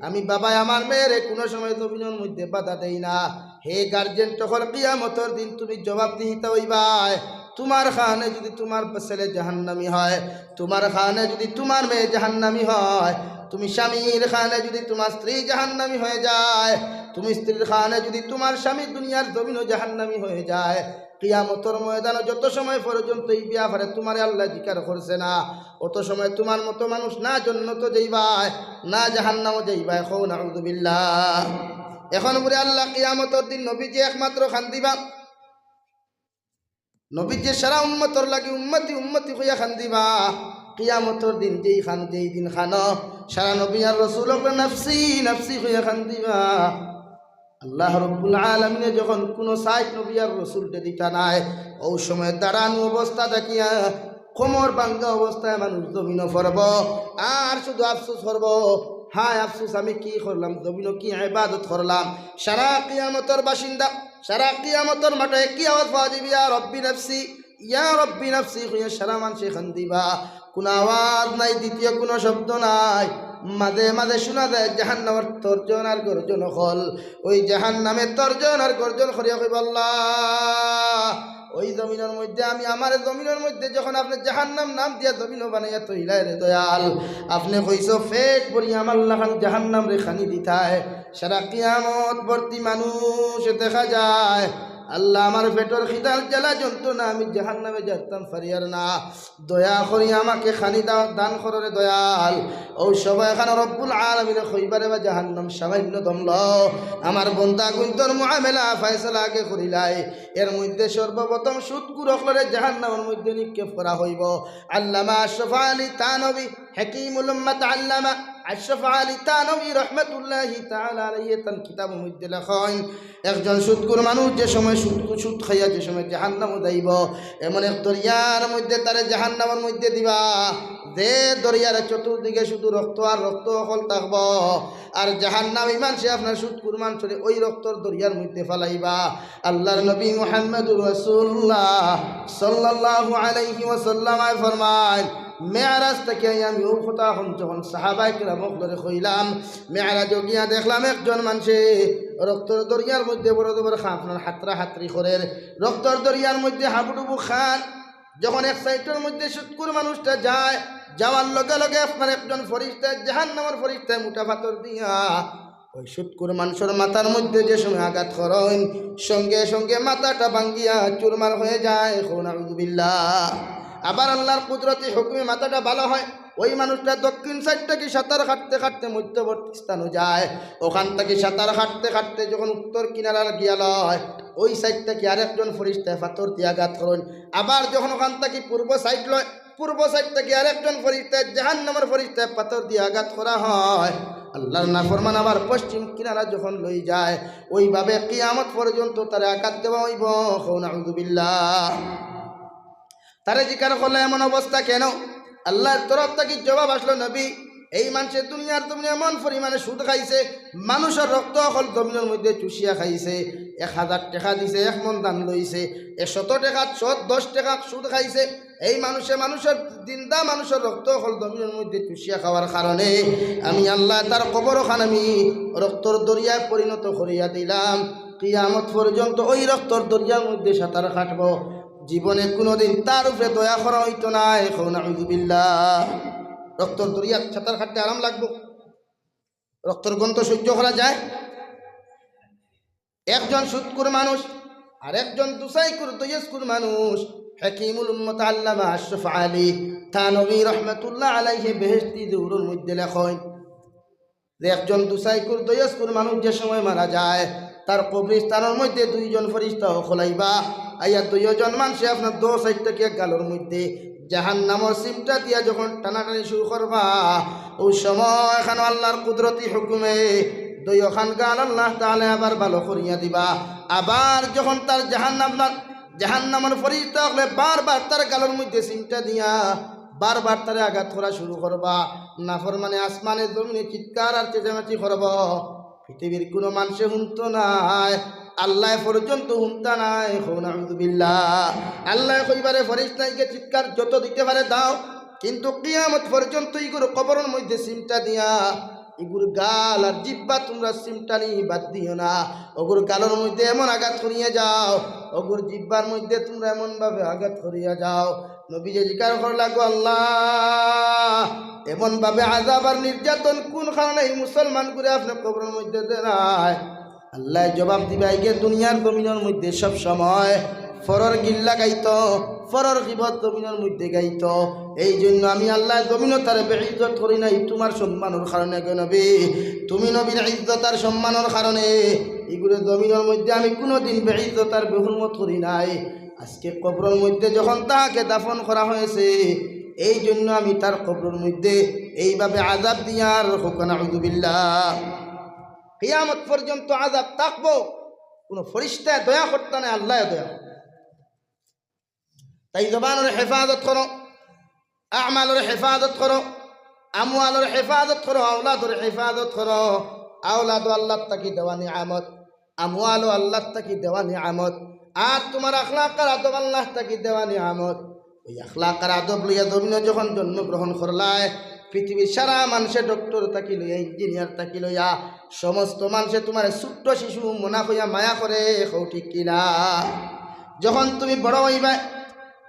আমি বাবায় আমার মেয়েরে কুনু সময় জমিনর মধ্যে বাধা দেই না। হে গার্জিয়ান অকল, কিয়ামতর দিন তুমি জবাবদিহিতা অইবায়। তুমার কারণে যুদি তুমার ছেলে জাহান্নামী হয়, তুমার কারণে যুদি তুমার মেয়ে জাহান্নামী হয়, তুমি স্বামীর কারণে যুদি তুমার স্ত্রী জাহান্নামী হয়ে যায়, তুমি স্ত্রীর কারণে যুদি তুমার স্বামী দুনিয়ার জমিনো জাহান্নামী হয়ে যায়, কিয়ামতর ময়দানো যত সময় পর্যন্ত ই ব্যাপারে তুমারে আল্লায় জিকার করছে না, অত সময় তুমার মতো মানুষ না জন্নতো যাইবায়, না জাহান্নামো যাইবায়। কও নাউজুবিল্লাহ। এখন বুলে আল্লাহ কিয়ামতর দিন নবীজি একমাত্র কান্দিবা। নবীজি সারা উম্মতর লাগি উম্মতি উম্মতি কইয়া কান্দিবা। কিয়ামতর দিন যেই কান, যেই দিন কানো, সারা নবী আর রসুল অকলে নাফসি নাফসি কইয়া কান্দিবা। আল্লাহ রব্বুল আলামিনে যখন কুনু সাইড নবী আর রসুলরে দিতা নায়, অউ সময় দাঁড়ানো অবস্থা দেখিয়া কোমর ভাঙ্গা অবস্থায় মানুষ জমিনো পড়বো, আর শুধু আফসোস করবো, হায় আফসোস, আমি কি করলাম, জমিনো কি ইবাদত করলাম। সারা কিয়ামতর বাসিন্দা, সারা কিয়ামতর মাঠে কি আওয়াজ পাওয়া যাইবো? ইয়া রব্বি নাফসি, ইয়া রব্বি নাফসি কইয়া সারা মানষে কান্দিবা। কুনু আওয়াজ নাই, দ্বিতীয় কুনু শব্দ নাই। মাঝে মাঝে শুনা যায় জাহান্নামর তর্জন আর গর্জন অকল। ওই জাহান্নামে তর্জন আর গর্জন করিয়া কইবো, আল্লাহ, ওই জমিনর মধ্যে আমি, আমারে জমিনর মধ্যে যখন আপনে জাহান্নাম নাম দিয়া জমিনো বানাইয়া থইলায় রে দয়াল, আপনে কইছো পেট ভরি আমার লাখান জাহান্নামরে খানি দিতায়। সারা কিয়ামত বর্তী মানুষ দেখা যায়, আল্লাহ, আমার পেটর খিদার জ্বালা যন্ত্রণা, আমি জাহান্নামে যাইতাম পারিয়ার না, দয়া করি আমাকে খানি দাও, দান করো রে দয়াল। অউ সময়খানো রব্বুল আলামিনে কইবা রে বা জাহান্নাম সামান্য দম লও, আমার বন্দা গুইন্তর মুআমেলা ফয়সালা আগে করিলাই। এর মধ্যে সর্বপ্রথম সুদখুর অকলরে জাহান্নামর মধ্যে নিক্ষেপ করা অইবো। আল্লামা আশরাফ আলী থানভী, হাকিমুল উম্মত আল্লামা আশরাফ আলী থানভী রহমতুল্লাহি তাআলা আলাইহি তান কিতাবর মধ্যে লেখইন, একজন সুদখুর মানুষ যে সময় সুদ, সুদ খাইয়া যে সময় জাহান্নামো যাইবো, এমন এক দরিয়ার মধ্যে তারে জাহান্নামর মধ্যে দিবা, যে দরিয়ার চতুর্দিকে শুধু রক্ত আর রক্ত অকল থাকবো। আর জাহান্নামী মানষে আপনার সুদখুর মানষরে ওই রক্তর দরিয়ার মধ্যে ফালাইবা। আল্লাহর নবী মুহাম্মদুর রাসূলুল্লাহ সাল্লাল্লাহু আলাইহি ওয়াসাল্লাম ফরমাইন, মেরাজ থাকি আইয়া আমি অউ কথা অখন যখন সাহাবায়ে কেরাম অকলরে কইলাম, মেরাজো গিয়া দেখলাম একজন মানষে রক্তর দরিয়ার মধ্যে বড় জবর খাফনার হাতরা হাতরি করের, রক্তর দরিয়ার মধ্যে হাবুডুবু খান। যখন এক সাইডর মধ্যে সুদখুর মানুষটা যায়, যাওয়ার লগে লগে আপনার একজন ফিরিস্তায়, জাহান্নামর ফিরিস্তায় মুটা পাথর দিয়া ওই সুদখুর মানষর মাথার মধ্যে যে সময় আঘাত করইন, সঙ্গে সঙ্গে মাথাটা ভাঙ্গিয়া চুরমার হয়ে যায়। কও নাউজুবিল্লাহ। আবার আল্লাহর কুদরতি হুকুমে মাথাটা ভালা হয়, ওই মানুষটা দক্ষিণ সাইড থাকি সাঁতার কাটতে কাটতে মধ্যবর্তী স্থানো যায়। ওখান থাকি সাঁতার কাটতে কাটতে যখন উত্তর কিনারার গিয়া লয়, ওই সাইড থাকি আরেকজন ফিরিস্তায় পাথর দিয়া আঘাত করইন। আবার যখন ওখান থাকি পূর্ব সাইড লয়, পূর্ব সাইড থাকি আরেকজন ফিরিস্তায়, জাহান্নামর ফিরিস্তায় পাথর দিয়া আঘাত করা হয়। আল্লাহর নাফরমান আবার পশ্চিম কিনারা যখন লই যায়, ওইভাবে কিয়ামত পর্যন্ত তারে আঘাত দেওয়া অইবো। কও নাউজুবিল্লাহ। তারে জিকার করলা এমন অবস্থা কেন? আল্লাহর তরফ থাকি জবাব আসলো, নবী, এই মানষে দুনিয়ার জমিনো এমন পরিমাণে সুদ খাইছে, মানুষর রক্ত অকল জমিনর মধ্যে চুষিয়া খাইছে। এক হাজার টেকা দিছে, এক মন ধান লইছে, এ শত টেকা, শত দশ টেকা সুদ খাইছে। এই মানষে মানুষর, জিন্দা মানুষর রক্ত অকল জমিনর মধ্যে চুষিয়া খাওয়ার কারণে আমি আল্লাহ তার কবর ওখান আমি রক্তর দরিয়ায় পরিণত করিয়া দিলাম। কিয়ামত পর্যন্ত ওই রক্তর দরিয়ার মধ্যে সাঁতার কাটবো। জীবনে কুনুদিন তার উপরে দয়া করা অইতো নায়। কও নাউজুবিল্লাহ। রক্তর দরিয়াত সাঁতার কাটতে আরাম লাগবো? রক্তর গন্ধ সহ্য করা যায়? একজন সুদখুর মানুষ, আর একজন দুসাইখুর, দইয়সখুর মানুষ, হাকিমুল উম্মত আল্লামা আশরাফ আলী থানভী রহমতুল্লাহ আলাইহি বেহেশতি জহুরর মধ্যে লেখইন, যে একজন দুসাইখুর, দইয়সখুর মানুষ যে সময় মারা যায়, তার কবরস্থানর মধ্যে দুইজন ফিরিস্তা অকল আইবা, আইয়া দুইজন মানষে আপনার দো সাইড থাকি এক গালর মধ্যে জাহান্নামর চিমটা দিয়া যখন টানাটানি শুরু করবা, অউ সময় এখানো আল্লাহর কুদরতি হুকুমে দুইওখান গাল আল্লাহ তাআলা আবার ভালা করিয়া দিবা। আবার যখন তার জাহান্নাম, জাহান্নামর ফিরিস্তা অকলে বারবার তার গালর মধ্যে চিমটা দিয়া বারবার তারে আঘাত করা শুরু করবা, নাফরমানে আসমানে জমিনে চিৎকার আর চেঁচামেচি করবো, পৃথিবীর কুনু মানষে হুনতো নায়। আল্লায় পর্যন্ত হুনতা নায়, কও নাউজুবিল্লাহ। আল্লায় কইবারে ফিরিস্তাইনকে চিৎকার যত দিতে পারে দাও, কিন্তু কিয়ামত পর্যন্ত ইগুর কবরর মধ্যে চিমটা দিয়া ইগুর গাল আর জিব্বা তুমরা চিমটানি বাদ দিও না। অগুর গালর মধ্যে এমন আঘাত করিয়া যাও, অগুর জিব্বার মধ্যে তুমরা এমন ভাবে আঘাত করিয়া যাও। নবীয়ে জিকার করলা, "গো আল্লাহ, এমন ভাবে আযাব আর নির্যাতন কুন কারণে ই মুসলমানগুরে আপনে কবরর মধ্যে দেরায়?" আল্লায় জবাব দিবা, "ইগে দুনিয়ার জমিনর মধ্যে সব সময় পরর গিল্লা গাইতো, পরর গিবত জমিনর মধ্যে গাইতো। এই জন্য আমি আল্লায় জমিনো তারে বেইজ্জত করি নাই তুমার সম্মানর কারণে গো নবী, তুমি নবীর ইজ্জত আর সম্মানর কারণে। ইগুরে জমিনর মধ্যে আমি কুনুদিন বেইজ্জত আর বেহুরমত করি নাই। আজকে কবরর মধ্যে যখন তাহাকে দাফন করা হয়েছে, এই জন্য আমি তার কবরর মধ্যে এইভাবে আযাব দিয়ার।" কও নাউজুবিল্লাহ। কিয়ামত পর্যন্ত আযাব থাকবো, কুনু ফিরিস্তায় দয়া করতা নায়, আল্লায় দয়া করতা। তাই জবানর হেফাজত করো, আমালর হেফাজত করো, আমওয়ালর হেফাজত করো, আওলাদর হেফাজত করো। আওলাদও আল্লার থাকি দেওয়া নিয়ামত, আমওয়ালও আল্লার থাকি দেওয়া নিয়ামত, আর তুমার আখলাক আর আদব আল্লার থাকি দেওয়া নিয়ামত। ওই আখলাক আর আদব লইয়া জমিনো যখন জন্মগ্রহণ করলায়, পৃথিবীর সারা মানষে, ডক্টর থাকি লইয়া, ইঞ্জিনিয়ার থাকি লইয়া, সমস্ত মানষে তুমারে ছোট্ট শিশু মনা কইয়া মায়া করে, কও ঠিক কিনা? যখন তুমি বড় অইবায়,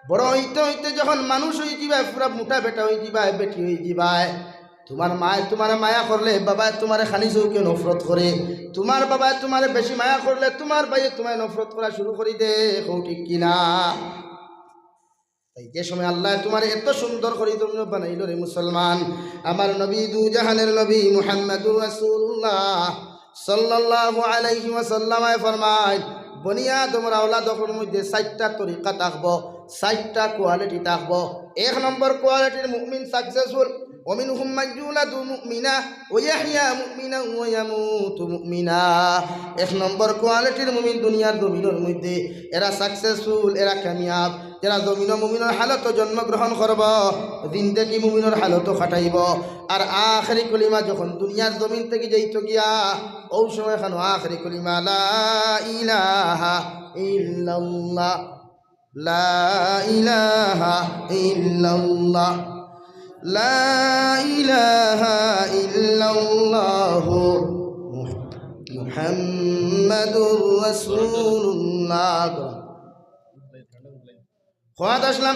বড় অইতে অইতে যখন মানুষ অইযিবায়, পুরা মোটা বেটা অইযিবায়, বেটি অইযিবায়, তুমার মায় তুমারে মায়া করলে বাবায় তুমারে খানি চউখে নফরত করে, তুমার বাবায় তুমারে বেশি মায়া করলে তুমার ভাইয়ে তুমারে নফরত করা শুরু করি দে, কও ঠিক কিনা? তাই যে সময় আল্লায় তুমারে এত সুন্দর করি জমিনো বানাইলো রে মুসলমান, আমার নবী, দুজাহানের নবী মুহাম্মাদুর রাসূলুল্লাহ সাল্লাল্লাহু আলাইহি ওয়াসাল্লামে ফরমাইন, বনি আদমর আওলাদ অকলর মধ্যে চাইরটা তরিকা থাকবো, চাইরটা কোয়ালিটি থাকবো। এক নম্বর কোয়ালিটির মুমিন সাকসেসফুল, "ওয়া মিনহুম মান ইউলাদু মুমিনা ওয়া ইয়াহইয়া মুমিনা ওয়া ইয়ামুতু মুমিনা।" এক নম্বর কোয়ালিটির মুমিন দুনিয়ার জমিনর মধ্যে এরা সাকসেসফুল, এরা কামিয়াব, যারা জমিনো মুমিনর হালতো জন্মগ্রহণ করবো, জিন্দেগি মুমিনর হালতো কাটাইবো, আর আখেরি কলিমা যখন দুনিয়ার জমিন থাকি যাইতো গিয়া, অউ সময় খানো আখেরি কলিমা, "লা ইলাহা ইল্লাল্লাহ, লা ইলাহা ইল্লাল্লাহ, লা ইলাহা ইল্লাল্লাহু মুহাম্মাদুর রাসূলুল্লাহ।" কওয়াত আসলাম,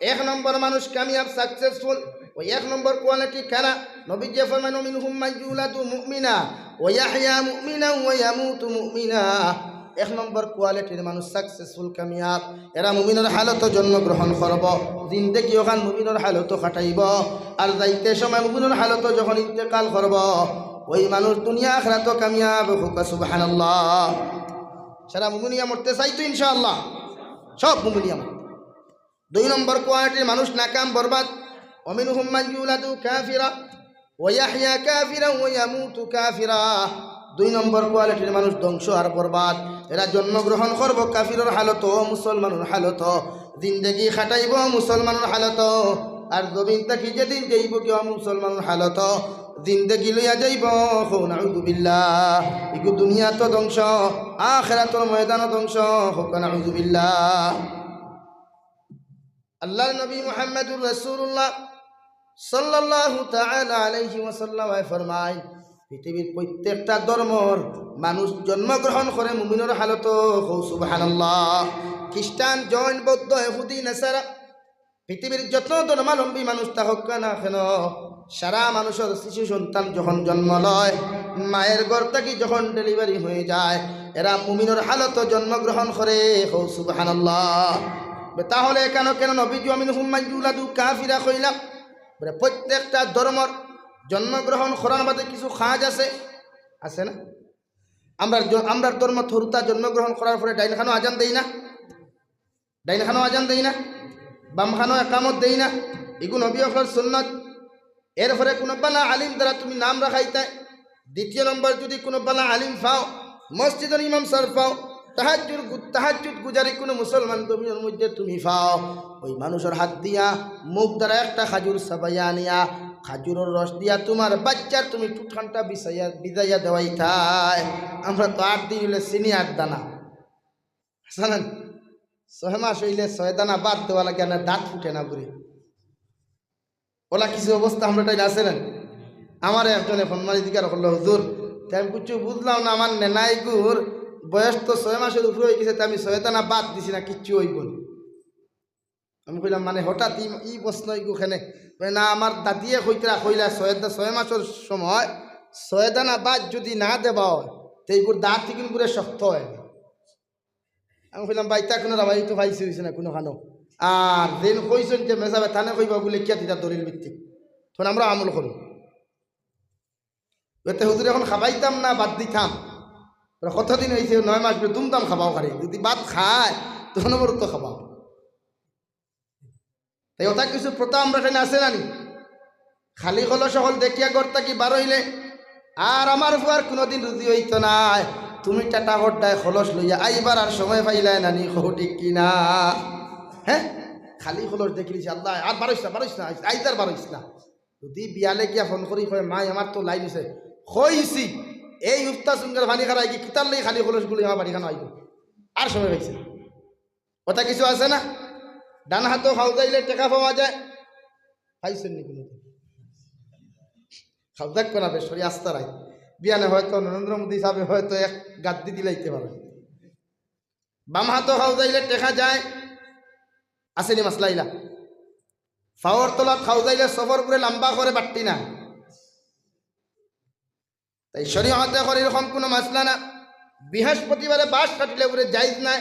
এক নম্বর মানুষ কামিয়াব, সাকসেসফুল। ওই এক নম্বর কোয়ালিটি কারা? নবীজি ফরমাইন, "মিনহুম মান ইউলাদু মুমিনা ওয়া ইয়াহইয়া মুমিনা ওয়া ইয়ামুতু মুমিনা।" এক নম্বর কোয়ালিটির মানুষ সাকসেসফুল, কামিয়াব। এরা মুমিনর হালতো জন্মগ্রহণ করবো, জিন্দেগি অখান মুমিনর হালতো কাটাইবো, আর যাইতে সময় মুমিনর হালতো যখন ইন্তেকাল করবো, ওই মানুষ দুনিয়া আখিরাতো কামিয়াব। কও সুবহানাল্লাহ। সারা মুমিনিয়া মরতে চাইতো ইনশাআল্লাহ, সব মুমিনিয়া মরতে। দুই নম্বর কোয়ালিটির মানুষ নাকাম, বরবাদ। "ওয়া মিনহুম মান ইউলাদু কাফিরা ওয়া ইয়াহইয়া কাফিরা ওয়া ইয়ামুতু কাফিরা।" দুই নম্বর কোয়ালিটির মানুষ ধ্বংস আর বরবাদ। এরা জন্মগ্রহণ করবো কাফিরর হালতো, মুসলমানর হালতো, জিন্দেগি কাটাইবো মুসলমানর হালতো, আর জমিন থাকি যেদিন যাইবো গিয়া মুসলমানর হালতো, জিন্দেগি লইয়া যাইবো। কও নাউজুবিল্লাহ। ইগু দুনিয়াতো ধ্বংস, আখিরাতর ময়দানো ধ্বংস। কও নাউজুবিল্লাহ। আল্লাহর নবী মুহাম্মাদুর রাসূলুল্লাহ সাল্লাল্লাহু তাআলা আলাইহি ওয়াসাল্লামে ফরমাইন, পৃথিবীর প্রত্যেকটা ধর্মর মানুষ জন্মগ্রহণ করে মুমিনর হালতো। কও সুবহানাল্লাহ। খ্রিস্টান, জৈন, বৌদ্ধ, ইহুদি, নাসারা, পৃথিবীর যত ধর্মাবলম্বী মানুষ থাকউক্কা না কেন, সারা মানুষর শিশু সন্তান যখন জন্ম লয়, মায়ের ঘর থাকি যখন ডেলিভারি হয়ে যায়, এরা মুমিনর হালতো জন্মগ্রহণ করে। কও সুবহানাল্লাহ। বে, তাহলে কেন, কেন নবীজি "ওয়া মিনহুম মান ইউলাদু কাফিরা" কইলা? বলে, প্রত্যেকটা ধর্মর জন্মগ্রহণ করার বাদে কিছু কাজ আছে, আছে না? আমরার জ-, আমরার ধর্মত হুরুতা জন্মগ্রহণ করার পরে ডাইন খানো আজান দেই না? ডাইন খানো আজান দেই না? বাম খানো একামত দেই না? ইগু নবী অকলর সুন্নত। এরপরে কুনু বালা আলিম দ্বারা তুমি নাম রাখাইতায়। দ্বিতীয় নম্বর, যদি কুনু বালা আলিম পাও, মসজিদর ইমাম সাব পাও, তাহাজ্জুদ গু-, তাহাজ্জুদ গুজারি কুনু মুসলমান জমিনর মধ্যে তুমি পাও, ওই মানুষর হাত দিয়া মুখ দ্বারা একটা খাজুর চাবাইয়া আনিয়া খাজুরর রস দিয়া তুমার বাইচ্চার তুমি টুটখানটা বিছাইয়া, ভিজাইয়া দেওয়াইতায়। আমরা তো আট দিন অইলে চিনি আট দানা। হাছা নানি? ছয় মাস অইলে ছয় দানা ভাত দেওয়া লাগে না, দাঁত ফুটে না বুড়ি। অলা কিছু অবস্থা আমরার টাইম আছে না? আমারে একজনে ফোন মারি জিকার করলো, "হুজুর, তে আমি কিচ্ছু বুঝলাম না, আমার নেনাইগুর বয়স তো ছয় মাসর উপরে অইগেছে, তে আমি ছয় দানা ভাত দিছি না, কিচ্ছু অইবো না।" আমি কইলাম, "মানে হঠাৎ ই, ই প্রশ্ন ইগু কেনে?" কয়, "না, আমার দাদিয়ে কইতরা কইলা, ছয় দা-, ছয় মাসর সময় ছয় দানা ভাত যুদি না দেওয়া অয়, তে ইগুর দাঁত ইগুন পুরা শক্ত অয়।" আমি কইলাম, "ভাই, তা কুনু রাবাই তো পাইছি অইছে না কুনুখানো।" আর যেইন কইছইন যে মেজাবে তানে কইবা অগু লেখিয়া দিতা দলিল ভিত্তিক। তখন আমরা আমল করমু। এতে হুজুর অখন খাবাইতাম না বাদ দিতাম। কতদিন অইছে? নয় মাস, বুলে দুমদাম খাবাও খালি। যুদি ভাত খায়, তখন বড় তো খাবাও। তাই অতা কিছু প্রথা আমরার টাইম আছে না নি? খালি কলস অকল দেখিয়া ঘর থাকি বার অইলে, আর আমার ফুয়ার কুনুদিন রুজি অইতো নায়। তুমি টাটা হড্ডায় কলস লইয়া আইবার আর সময় পাইলায় না নি, কও ঠিক কি না? হে, খালি কলস দেখিলিছে, "আল্লাহ, আর বার অইস না, বার অইস না, আইজ, আইজ আর বার অইস না।" যুদি বিয়ালে গিয়া ফোন করি কয়, "মাই, আমার তো লাইন অইছে।" কইছি, এই উফতা সুঙ্গার পানি খারাই কি কিতার লাগি খালি কলস গুলি আমার বাড়ি খানো আইবো? আর সময় পাইছে না। অতা কিছু আছে না? ডান হাতো খাওজাইলে টেকা পাওয়া যায়। পাইছইন নি কুনুদিন? খাওজাক কোনা বেশ করি আস্তা রাইত। বিয়ানে হয়তো নরেন্দ্র মোদী সাবে হয়তো এক গাদ্দি দিলাইতে পারে। বাম হাতো খাওজাইলে টেকা যায়। আছে নি মাসলা ইলা? ফাওর তলাত খাওজাইলে সফর করে লম্বা করে বাট্টি না। তাই শরীয়তে করির কম কুনু মাসলা না। বৃহস্পতিবারে বাঁশ কাটিলে পুরে জায়েজ নায়।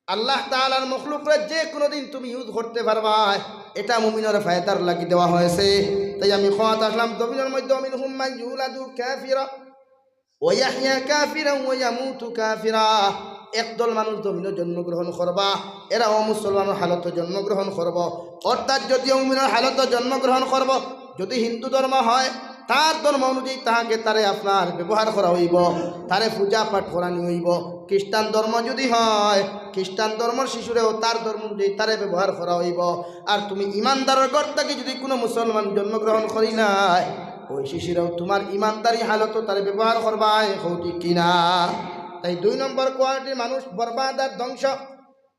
আল্লাহ তাআলার মখলুকরে যে কুনু দিন তুমি ইউজ করতে পারবায়, ইটা মুমিনর ফায়দার লাগি দেওয়া অইছে। তাই আমি কওয়াত আসলাম, জমিনর মধ্যে "ওয়া মিনহুম মান ইউলাদু কাফিরা ওয়া ইয়াহইয়া কাফিরা ওয়া ইয়ামুতু কাফিরা।" একদল মানুষ জমিনো জন্মগ্রহণ করবা, এরাও মুসলমানর হালতো জন্মগ্রহণ করবো। অর্থাৎ যুদি মুমিনর হালতো জন্মগ্রহণ করবো, যুদি হিন্দু ধর্ম হয়, তার ধর্ম অনুযায়ী তাহাকে, তারে আপনার ব্যবহার করা অইবো। তারে পূজা পাঠ করানি অইবো। খ্রিস্টান ধর্ম যুদি হয়, খ্রিস্টান ধর্মর শিশুরেও তার ধর্ম অনুযায়ী তারে ব্যবহার করা অইবো। আর তুমি ইমানদারর ঘর থাকি যুদি কুনু মুসলমান জন্মগ্রহণ করিলায়, ওই শিশুরেও তুমার ইমানদারি হালতো তারে ব্যবহার করবায়, কও ঠিক কি না? তাই দুই নম্বর কোয়ালিটির মানুষ বরবাদ আর ধ্বংস।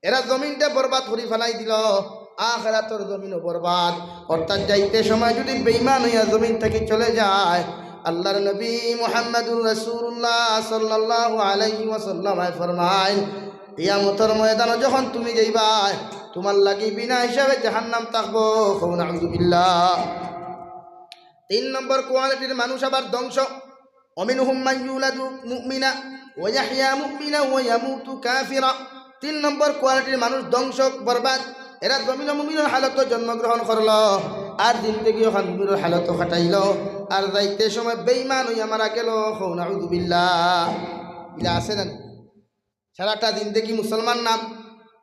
এরা জমিনটা বরবাদ করি ফালাই দিলো, আখিরাতর জমিনও বরবাদ। অর্থাৎ যাইতে সময় যুদি বেঈমান অইয়া জমিন থাকি চলে যায়, আল্লাহর নবী মুহাম্মাদুর রাসূলুল্লাহ সাল্লাল্লাহু আলাইহি ওয়াসাল্লামে ফরমাইন, কিয়ামতর ময়দানো যখন তুমি যাইবায়, তুমার লাগি বিনা হিসাবে জাহান্নাম থাকবো। কও নাউযুবিল্লাহ। তিন নম্বর কোয়ালিটির মানুষ আবার ধ্বংস। "ওয়া মিনহুম মান ইউলাদু মুমিনা ওয়া ইয়াহইয়া মুমিনা ওয়া ইয়ামুতু কাফিরা।" তিন নম্বর কোয়ালিটির মানুষ ধ্বংস, বরবাদ। এরা জমিনো মুমিনর হালতো জন্মগ্রহণ করলো, আর জিন্দেগি অখান মুমিনর হালতো কাটাইলো, আর যাইতে সময় বেঈমান অইয়া মারা গেলো। কও নাউযুবিল্লাহ। ইলা আছে না? সারাটা জিন্দেগি মুসলমান নাম,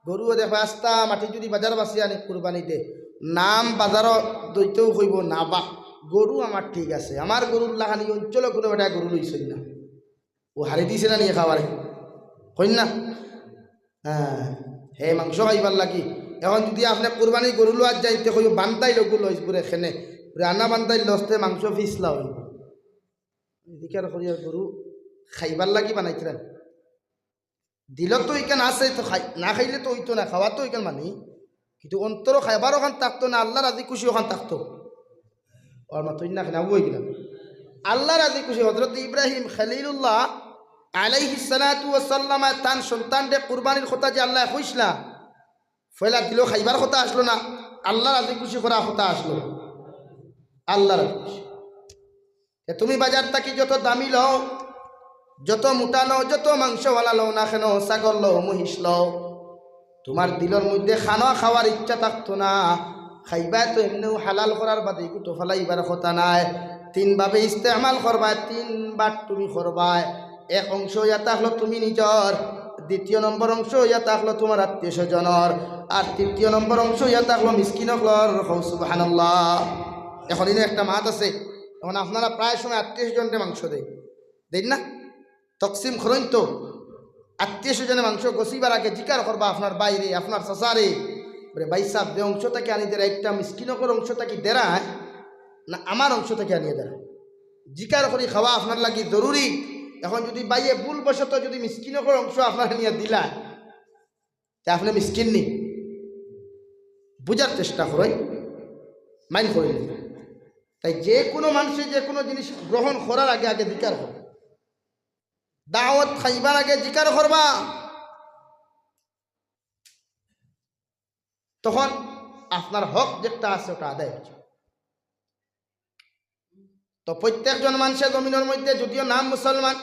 গরুও দেখো আস্তা মাটি যুদি বাজার বাসি আনি কুরবানি দে, নাম বাজারো দইতেও কইবো না বা, গরু আমার ঠিক আছে, আমার গরুর লাখান ই অঞ্চলো কুনু বেটায় গরু লইছইন না। ও হারি দিছে না নি খাওয়ারে? কইন না? হ্যাঁ, হে মাংস খাইবার লাগি। অখন যুদি আপনে কুরবানি গরু লওয়াত যাইন, তে কইবো বান্দাইল অগু লইস বুরে খেনে, বুরে আনা বান্দাইল লস্তে মাংস ফিছলা অইবো। জিকার করিয়ার গরু খাইবার লাগি বানাইতরা। দিলো তো ইখান আছে, তো খাই-, না খাইলে তো অইতো না, খাওয়া তো ইখান মানি। কিন্তু অন্তরো খাইবার অখান থাকতো না, আল্লাহ রাজি খুশি অখান থাকতো। ওর মাতইন না কেনে, আবু অইগেলাম। আল্লাহ রাজি খুশি, হযরত ইব্রাহিম খলিলুল্লাহ আলাইহিস সালাতু ওয়াস সালামে তান সন্তানরে কুরবানির কথা যে আল্লায় কইছলা, পয়লা দিলো খাইবার কথা আছলো না, আল্লাহ রাজি খুশি করার কথা আছলো। আল্লাহ রাজি খুশি। তে তুমি বাজার থাকি যত দামি লও, যত মোটা লও, যত মাংসওয়ালা লও না কেনে, ছাগল লও, মহিষ লও, তুমার দিলর মধ্যে খানা খাওয়ার ইচ্ছা থাকতো না, খাইবায় তো এমনেউ হালাল করার বাদে কুতো ফালাইবার কথা নায়। তিন ভাবে ইস্তেমাল করবায়, তিন ভাগ তুমি করবায়। এক অংশ অইয়া থাকলো তুমি নিজর, দ্বিতীয় নম্বর অংশ অইয়া থাকলো তুমার আত্মীয় স্বজনর, আর তৃতীয় নম্বর অংশ অইয়া থাকলো মিসকিন অকলর। কও সুবহানাল্লাহ। অখন ইনো একটা মাত আছে, অখন আপনারা প্রায় সময় আত্মীয় স্বজনরে মাংস দেইন, দেইন না? তকসিম করইন তো। আত্মীয় স্বজনে মাংস গছিবার আগে জিকার করবা আপনার ভাইরে, আপনার চাচারে, বলে, "ভাই সাব, যে অংশ থাকি আনি দেরা, একটা মিসকিন অকলর অংশ থাকি দেরা, হ্যাঁ?" না, আমার অংশ থাকি আনিয়া দেরা। জিকার করি খাওয়া আপনার লাগি জরুরি। এখন যুদি ভাইয়ে ভুলবশত যুদি মিসকিন অকলর অংশ আপনার আনিয়া দিলা, তে আপনে মিসকিন নি? বুঝার চেষ্টা করইন, mind করইন। তাই যে কুনু মানষে যে কুনু জিনিস গ্রহণ করার আগে আগে জিকার করবা, দাওয়াত খাইবার আগে জিকার করবা, তখন আপনার হক যেটা আছে ওটা আদায় অইযিবো। তো প্রত্যেকজন মানষে জমিনর মধ্যে যদিও নাম মুসলমান,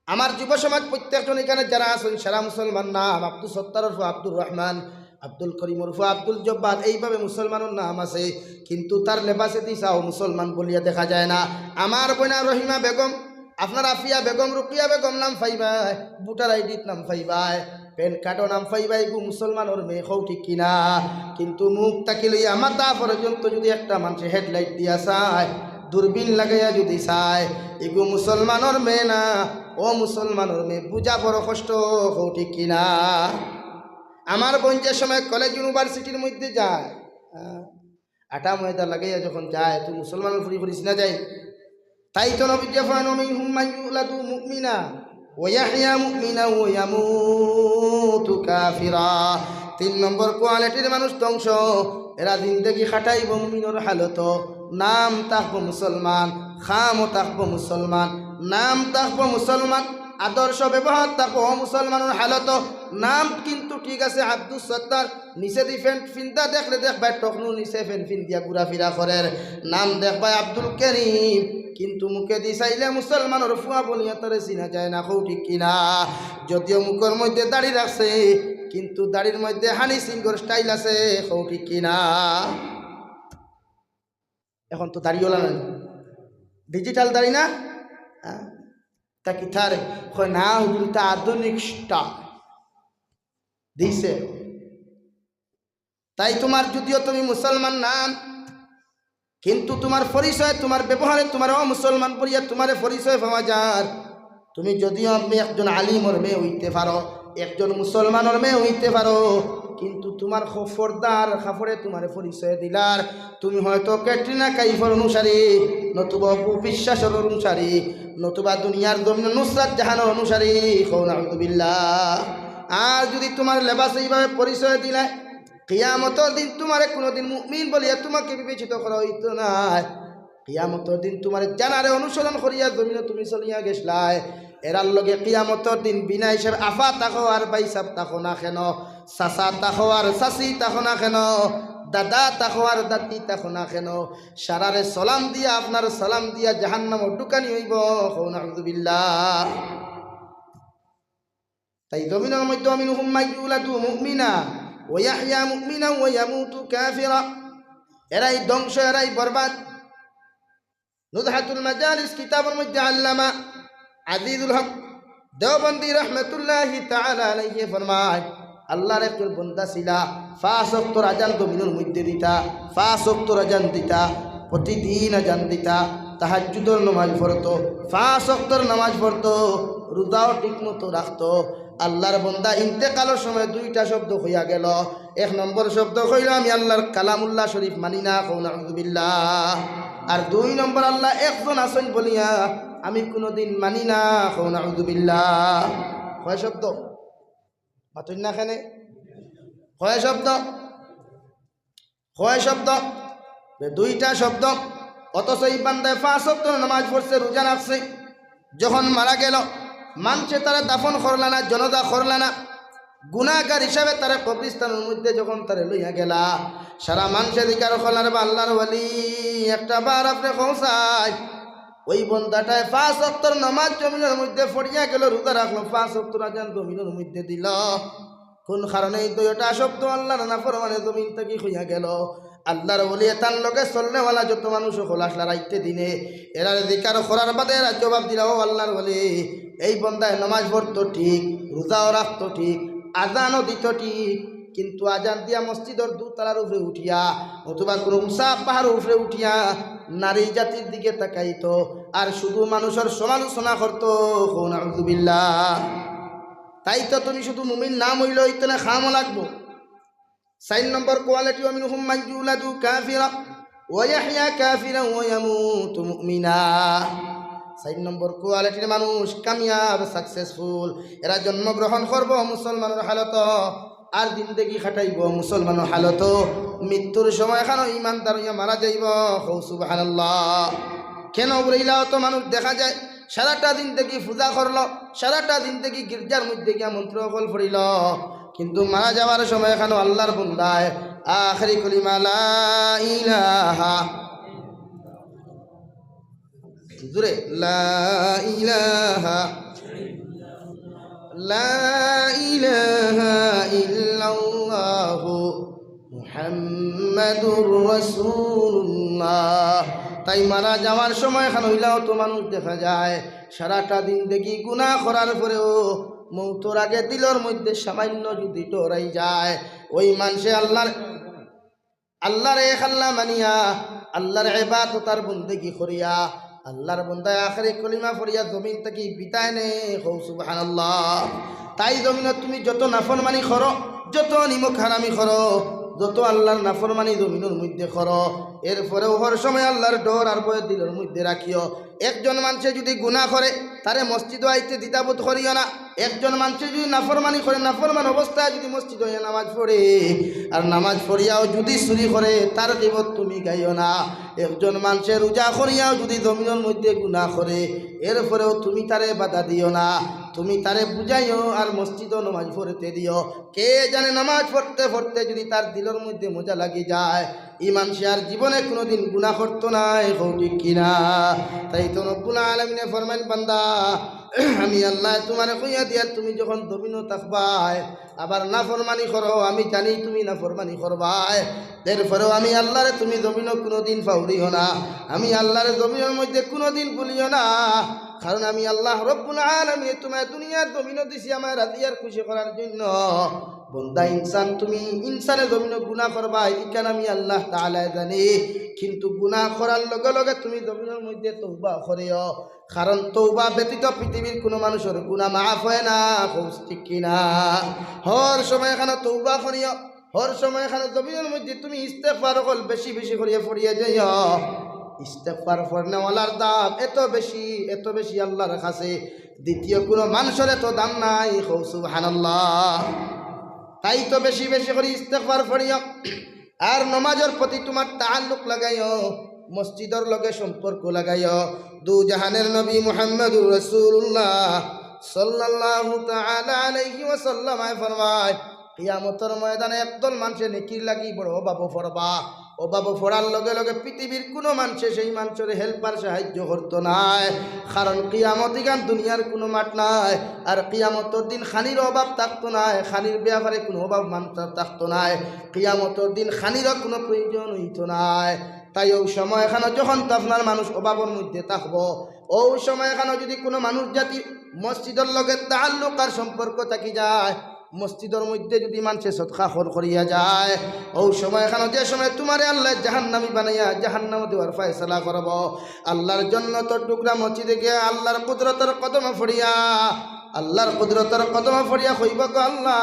আমার যুব সমাজ প্রত্যেকজন এখানে যারা আছইন সারা মুসলমান নাম, আব্দুস সত্তারর ফুয়া আব্দুর রহমান, আব্দুল করিমর ফুয়া আব্দুল জব্বার, এইভাবে মুসলমানর নাম আছে, কিন্তু তার লেবাসেদি চাও মুসলমান বলিয়া দেখা যায় না। আমার বইনা রহিমা বেগম, আপনার আফিয়া বেগম, রুকিয়া বেগম নাম পাইবায়, ভোটার আইডিত নাম পাইবায়, প্যান কার্ডও নাম পাইবায়, ইগু মুসলমানর মেয়ে, কও ঠিক কিনা? কিন্তু মুখ থাকি লইয়া মাথা পর্যন্ত যুদি একটা মানষে হেডলাইট দিয়া চায়, দূরবীন লাগাইয়া যুদি চায়, ইগু মুসলমানর মেয়ে না, অমুসলমানর মেয়ে, বুঝা বড় কষ্ট, কও ঠিক কিনা? আমার বইন যে সময় কলেজ ইউনিভার্সিটির মধ্যে যায়, আহ, আটা ময়দা লাগাইয়া যখন যায়, তো মুসলমানর ফুরি ফুরি চিনা যায়। তাই তো নবীজি ফরমান, "মিনহুম মান ইউলাদু মুমিনা ওয়া ইয়াহইয়া মুমিনা ওয়া ইয়ামুতু কাফিরা।" তিন নম্বর কোয়ালিটির মানুষ ধ্বংস, এরা জিন্দেগি কাটাইবো মুমিনর হালত, নাম থাকবো মুসলমান, কামও থাকবো মুসলমান, নাম থাকবো মুসলমান, আদর্শ ব্যবহার থাকবো মুসলমানর হালত, নাম কিন্তু ঠিক আছে আব্দুস সত্তার, নিচেদি প্যান্ট ফিন্দা দেখলে দেখবায় টকনুর নিচে প্যান্ট ফিন্দিয়া ঘুরাফিরা করের, নাম দেখবায় আব্দুল করিম, কিন্তু মুখেদি চাইলে মুসলমানর ফুয়া বলিয়া তারে চিনা যায় না, কও ঠিক কিনা? যদিও মুখর মধ্যে দাড়ি রাখছে, কিন্তু দাড়ির মধ্যে হানি সিংগর স্টাইল আছে, কও ঠিক কিনা? এখন তো দাড়িওয়ালা নাই, ডিজিটাল দাড়ি না? হ্যাঁ? তা কিতা রে? কয়, "না হুজুর, ইতা আধুনিক স্টাইল দিছে।" তাই তুমার যদিও তুমি মুসলমান নাম, কিন্তু তুমার পরিচয়, তুমার ব্যবহারে তুমারে অমুসলমান বলিয়া তুমারে পরিচয় পাওয়া যার। তুমি যদিও আমি একজন আলিমর মেয়ে অইতে পারো, একজন মুসলমানর মেয়ে অইতে পারো, কিন্তু তুমার খ-, পর্দার কাপড়ে তুমারে পরিচয় দিলার। তুমি হয়তো ক্যাটরিনা কাইফর অনুসারী, নতুবা অপু বিশ্বাসর অনুসারী, নতুবা দুনিয়ার জমিন নুসরাত জাহানর অনুসারী, কও নাউজুবিল্লাহ। আর যুদি তুমার লেবাসে ইভাবে পরিচয় দিলায়, কিয়ামতর দিন তুমারে কুনুদিন মুমিন বলিয়া তুমাকে বিবেচিত করা অইতো নায়। কিয়ামতর দিন তুমার জানারে অনুসরণ করিয়া জমিনো তুমি চলিয়া গেছলায়। এরার লগে কিয়ামতর দিন বিনা হিসাব আফা থাকো আর ভাইসাব থাকো না কেন, চাচা থাকো আর চাচি থাকো না কেন, দাদা থাকো আর দাদি থাকো না কেন, সারারে সালাম দিয়া, আপনার সালাম দিয়া জাহান্নামো ঢুকানি অইবো। কও নাউজুবিল্লাহ। তাই জমিনর মধ্যে মিনহুম মান ইউলাদু মুমিনা ওয়া ইয়াহইয়া মুমিনা ওয়া ইয়ামুতু কাফিরা। এরাই ধ্বংস, এরাই বরবাদ। নুজহাতুল মাজালিস কিতাবর মধ্যে আল্লামা আজিজুল হক দেওবন্দি রহমতুল্লাহি তাআলা আলাইহি ফরমায়, আল্লাহর একজন বন্দা ছিলা, পাঁচ ওয়াক্তর আজান জমিনর মধ্যে দিতা, পাঁচ ওয়াক্তর আজান দিতা, প্রতিদিন আজান দিতা, তাহাজ্জুদর নামাজ পড়তো, পাঁচ ওয়াক্তর নামাজ পড়তো, রোজাও ঠিকমতো রাখতো। আল্লাহর বন্দা ইন্তেকালর সময় দুইটা শব্দ কইয়া গেল। এক নম্বর শব্দ কইল, "আমি আল্লাহর কালামুল্লাহ শরীফ মানি না", কও নাউজুবিল্লাহ। আর দুই নম্বর, "আল্লাহ একজন আছইন বলিয়া আমি কুনুদিন মানি না", কও নাউজুবিল্লাহ। কয় শব্দ? মাতইন না কেনে? কয় শব্দ? কয় শব্দ? দুইটা শব্দ। অথচ এই বান্দায় পাঁচ ওয়াক্ত নামাজ পড়ছে, রোজা রাখছে, যখন মারা গেল, মানষে তারে দাফন করলা না, জানাজা করলা না, গুনাহগার হিসাবে তারে কবরস্থানর মধ্যে যখন তারে লইয়া গেলা, সারা মানষে জিকার করলা, "রে বা আল্লাহর ওলি, একটা বার আপনে কও চাই।" ওই বন্দাটায় পাঁচ ওয়াক্তর নামাজ জমিনর মধ্যে পড়িয়া গেল, রোজা রাখলো, পাঁচ ওয়াক্তর আজান জমিনর মধ্যে দিল। কোন কারণে এই দুইটা শব্দ আল্লাহর নাফরমানে জমিন থাকি কইয়া গেল? আল্লাহর ওলি এতার লগে চলনেওয়ালা যত মানুষ অকল আছলা রাইতে দিনে, এরারে জিকার করার বাদে এরা জবাব দিলা, "ও আল্লাহর ওলি, এই বন্দায় নামাজ পড়তো ঠিক, রোজাও রাখতো ঠিক, আজানও দিতো ঠিক, কিন্তু আজান দিয়া মসজিদর দুতলার উপরে উঠিয়া অথবা কোনো উঁচা পাহাড়র উপরে উঠিয়া নারী জাতির দিকে তাকাইতো আর শুধু মানুষর সমালোচনা করতো।" কও নাউজুবিল্লাহ। তাই তো তুমি শুধু মুমিন নাম অইলে অইতো না, কামও লাগবো। চাইর নম্বর কোয়ালিটি, "ওয়া মিনহুম মান ইউলাদু কাফিরা।" ওয়া ইয়াহইয়া কাফিরান ওয়া ইয়ামুতু মুমিনা। চাইর নম্বর কোয়ালিটির মানুষ কামিয়াব, সাকসেসফুল। এরা জন্মগ্রহণ করবো মুসলমানর হালতো, আর জিন্দেগি কাটাইবো মুসলমানর হালতো। মৃত্যুর সময় খানো ইমানদার অইয়া মারা যাইবো। কও সুবহানাল্লাহ। কেনে বুলে ইলা অত মানুষ দেখা যায় সারাটা জিন্দেগি পূজা করলো, সারাটা জিন্দেগি গির্জার মধ্যে গিয়া মন্ত্র অকল পড়িলো, কিন্তু মারা যাওয়ার সময় খানো আল্লার বন্দায় আখেরি কলিমা লা ইলাহা, জোরে, লা ইলাহা, লা ইলাহা ইল্লাল্লাহু মুহাম্মাদুর রাসূলুল্লাহ। তাই মারা যাওয়ার সময় খানো ইলা অত মানুষ দেখা যায় সারাটা জিন্দেগি গুনাহ করার পরেও মৌতর আগে দিলর মধ্যে সামান্য যদি ডর আই যায়, ওই মানষে আল্লার, আল্লারে এক আল্লা মানিয়া, আল্লার ইবাদত আর বন্দেগি করিয়া, আল্লার বন্দায় আখেরি কলিমা পড়িয়া জমিন থাকি বিদায় নে। কও সুবহানাল্লাহ। তাই জমিনো তুমি যত নাফরমানি করো, যত নিমক হারামি করো, যত আল্লার নাফরমানি জমিনর মধ্যে করো, এরপরেও হর সময় আল্লার ডর আর ভয় দিলর মধ্যে রাখিও। একজন মানষে যদি গুনাহ করে, তারে মসজিদো আইতে দ্বিধাবোধ করিও না। একজন মানষে যদি নাফরমানি করে, নাফরমান অবস্থায় যদি মসজিদো আইয়া নামাজ পড়ে, আর নামাজ পড়িয়াও যদি চুরি করে, তার গীবত তুমি গাইও না। একজন মানষে রোজা করিয়াও যদি জমিনর মধ্যে গুনাহ করে, এরপরেও তুমি তারে বাধা দিও না, তুমি তারে বুঝাইও আর মসজিদো নামাজ পড়তে দিও। কে জানে নামাজ পড়তে পড়তে যদি তার দিলর মধ্যে মজা লাগি যায়, ই মানষে আর জীবনে কুনুদিন গুনাহ করতো নায়, কও ঠিক কিনা? তাই তো রব্বুল আলামিনে ফরমাইন, বান্দা, আমি আল্লায় তুমারে কইয়া দিয়ার, তুমি যখন জমিনো থাকবায়, আবার নাফরমানি করো, আমি জানি তুমি নাফরমানি করবায়, এরপরেও আমি আল্লারে তুমি জমিনো কুনুদিন পাউরিও না, আমি আল্লারে জমিনর মধ্যে কুনুদিন ভুলিও না। কারণ আমি আল্লাহ রব্বুল আলামিনে তুমারে দুনিয়ার জমিনো দিছি আমায় রাজি আর খুশি করার জন্য। বন্দা ইনসান, তুমি ইনসানে জমিনো গুনাহ করবায়, ইখান আমি আল্লাহ তাআলায় জানি। কিন্তু গুনাহ করার লগে লগে তুমি জমিনর মধ্যে তওবা করিও, কারণ তওবা ব্যতীত পৃথিবীর কুনু মানুষর গুনাহ মাফ অয় না। কও ঠিক কিনা? হর সময় খানো তওবা করিও, হর সময় খানো জমিনর মধ্যে তুমি ইস্তেগফার অকল বেশি বেশি করিয়া পড়িয়া যাইও। ইস্তেগফার পড়নেওয়ালার দাম এত বেশি, এত বেশি আল্লার কাছে, দ্বিতীয় কুনু মানষর এত দাম নাই। কও সুবহানাল্লাহ। তাই তো বেশি বেশি করি ইস্তেগফার পড়িও। আর নমাজর প্রতি তুমার তাআল্লুক লাগাইও, মসজিদর লগে সম্পর্ক লাগাইও। দু জাহানের নবী মুহাম্মদুর রাসূলুল্লাহ সাল্লাল্লাহু তাআলা আলাইহি ওয়াসাল্লামে ফরমায়, কিয়ামতর ময়দানে একদল মানষে নেকির লাগি বড় অভাবো পড়বা। অভাবো পড়ার লগে লগে পৃথিবীর কুনু মানষে সেই মানষরে হেল্প আর সাহায্য করতো নায়, কারণ কিয়ামত ইখান দুনিয়ার কুনু মাঠ নায়। আর কিয়ামতর দিন খানির অভাব থাকতো নায়, খানির ব্যাপারে কুনু অভাব মানষর থাকতো নায়। কিয়ামতর দিন খানিরও কুনু প্রয়োজন অইতো নায়। তাই অউ সময় খানো যখন তো আপনার মানুষ অভাবর মধ্যে থাকবো, অউ সময় খানো যদি কুনু মানুষ জাতি মসজিদর লগে তাআল্লুক আর সম্পর্ক থাকি যায়, মসজিদর মধ্যে যদি মানষে সদকা খর করিয়া যায়, অউ সময় খানো যে সময় তুমারে আল্লায় জাহান্নামী বানাইয়া জাহান্নামো দেওয়ার ফয়সালা করবো, আল্লার জন্নতর টুকরা মসজিদে গিয়া আল্লার কুদরতর কদমো পড়িয়া, আল্লার কুদরতর কদমো পড়িয়া কইবো, গো আল্লাহ,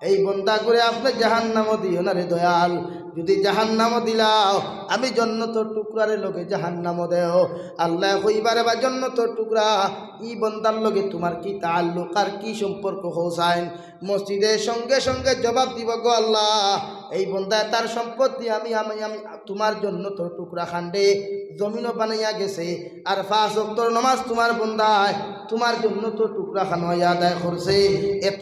এই বন্দাগুরে আপনে জাহান্নামো দিও না রে দয়াল, যদি জাহান্নামো দিলাও, আমি জন্নতর টুকরারে লগে জাহান্নামো দেও। আল্লায় কইবা, রে বা জন্নতর টুকরা, ই বন্দার লগে তুমার কি তাআল্লুক আর কি সম্পর্ক? কও চাইন। মসজিদে সঙ্গে সঙ্গে জবাব দিবো, গো আল্লাহ, এই বন্দায় তার সম্পদ দি আমি, আমি, আমি তুমার জন্নতর টুকরা খানরে জমিনো বানাইয়া গেছে, আর পাঁচ ওয়াক্তর নমাজ তুমার বন্দায় তুমার জন্নতর টুকরা খানো আদায় করছে। এত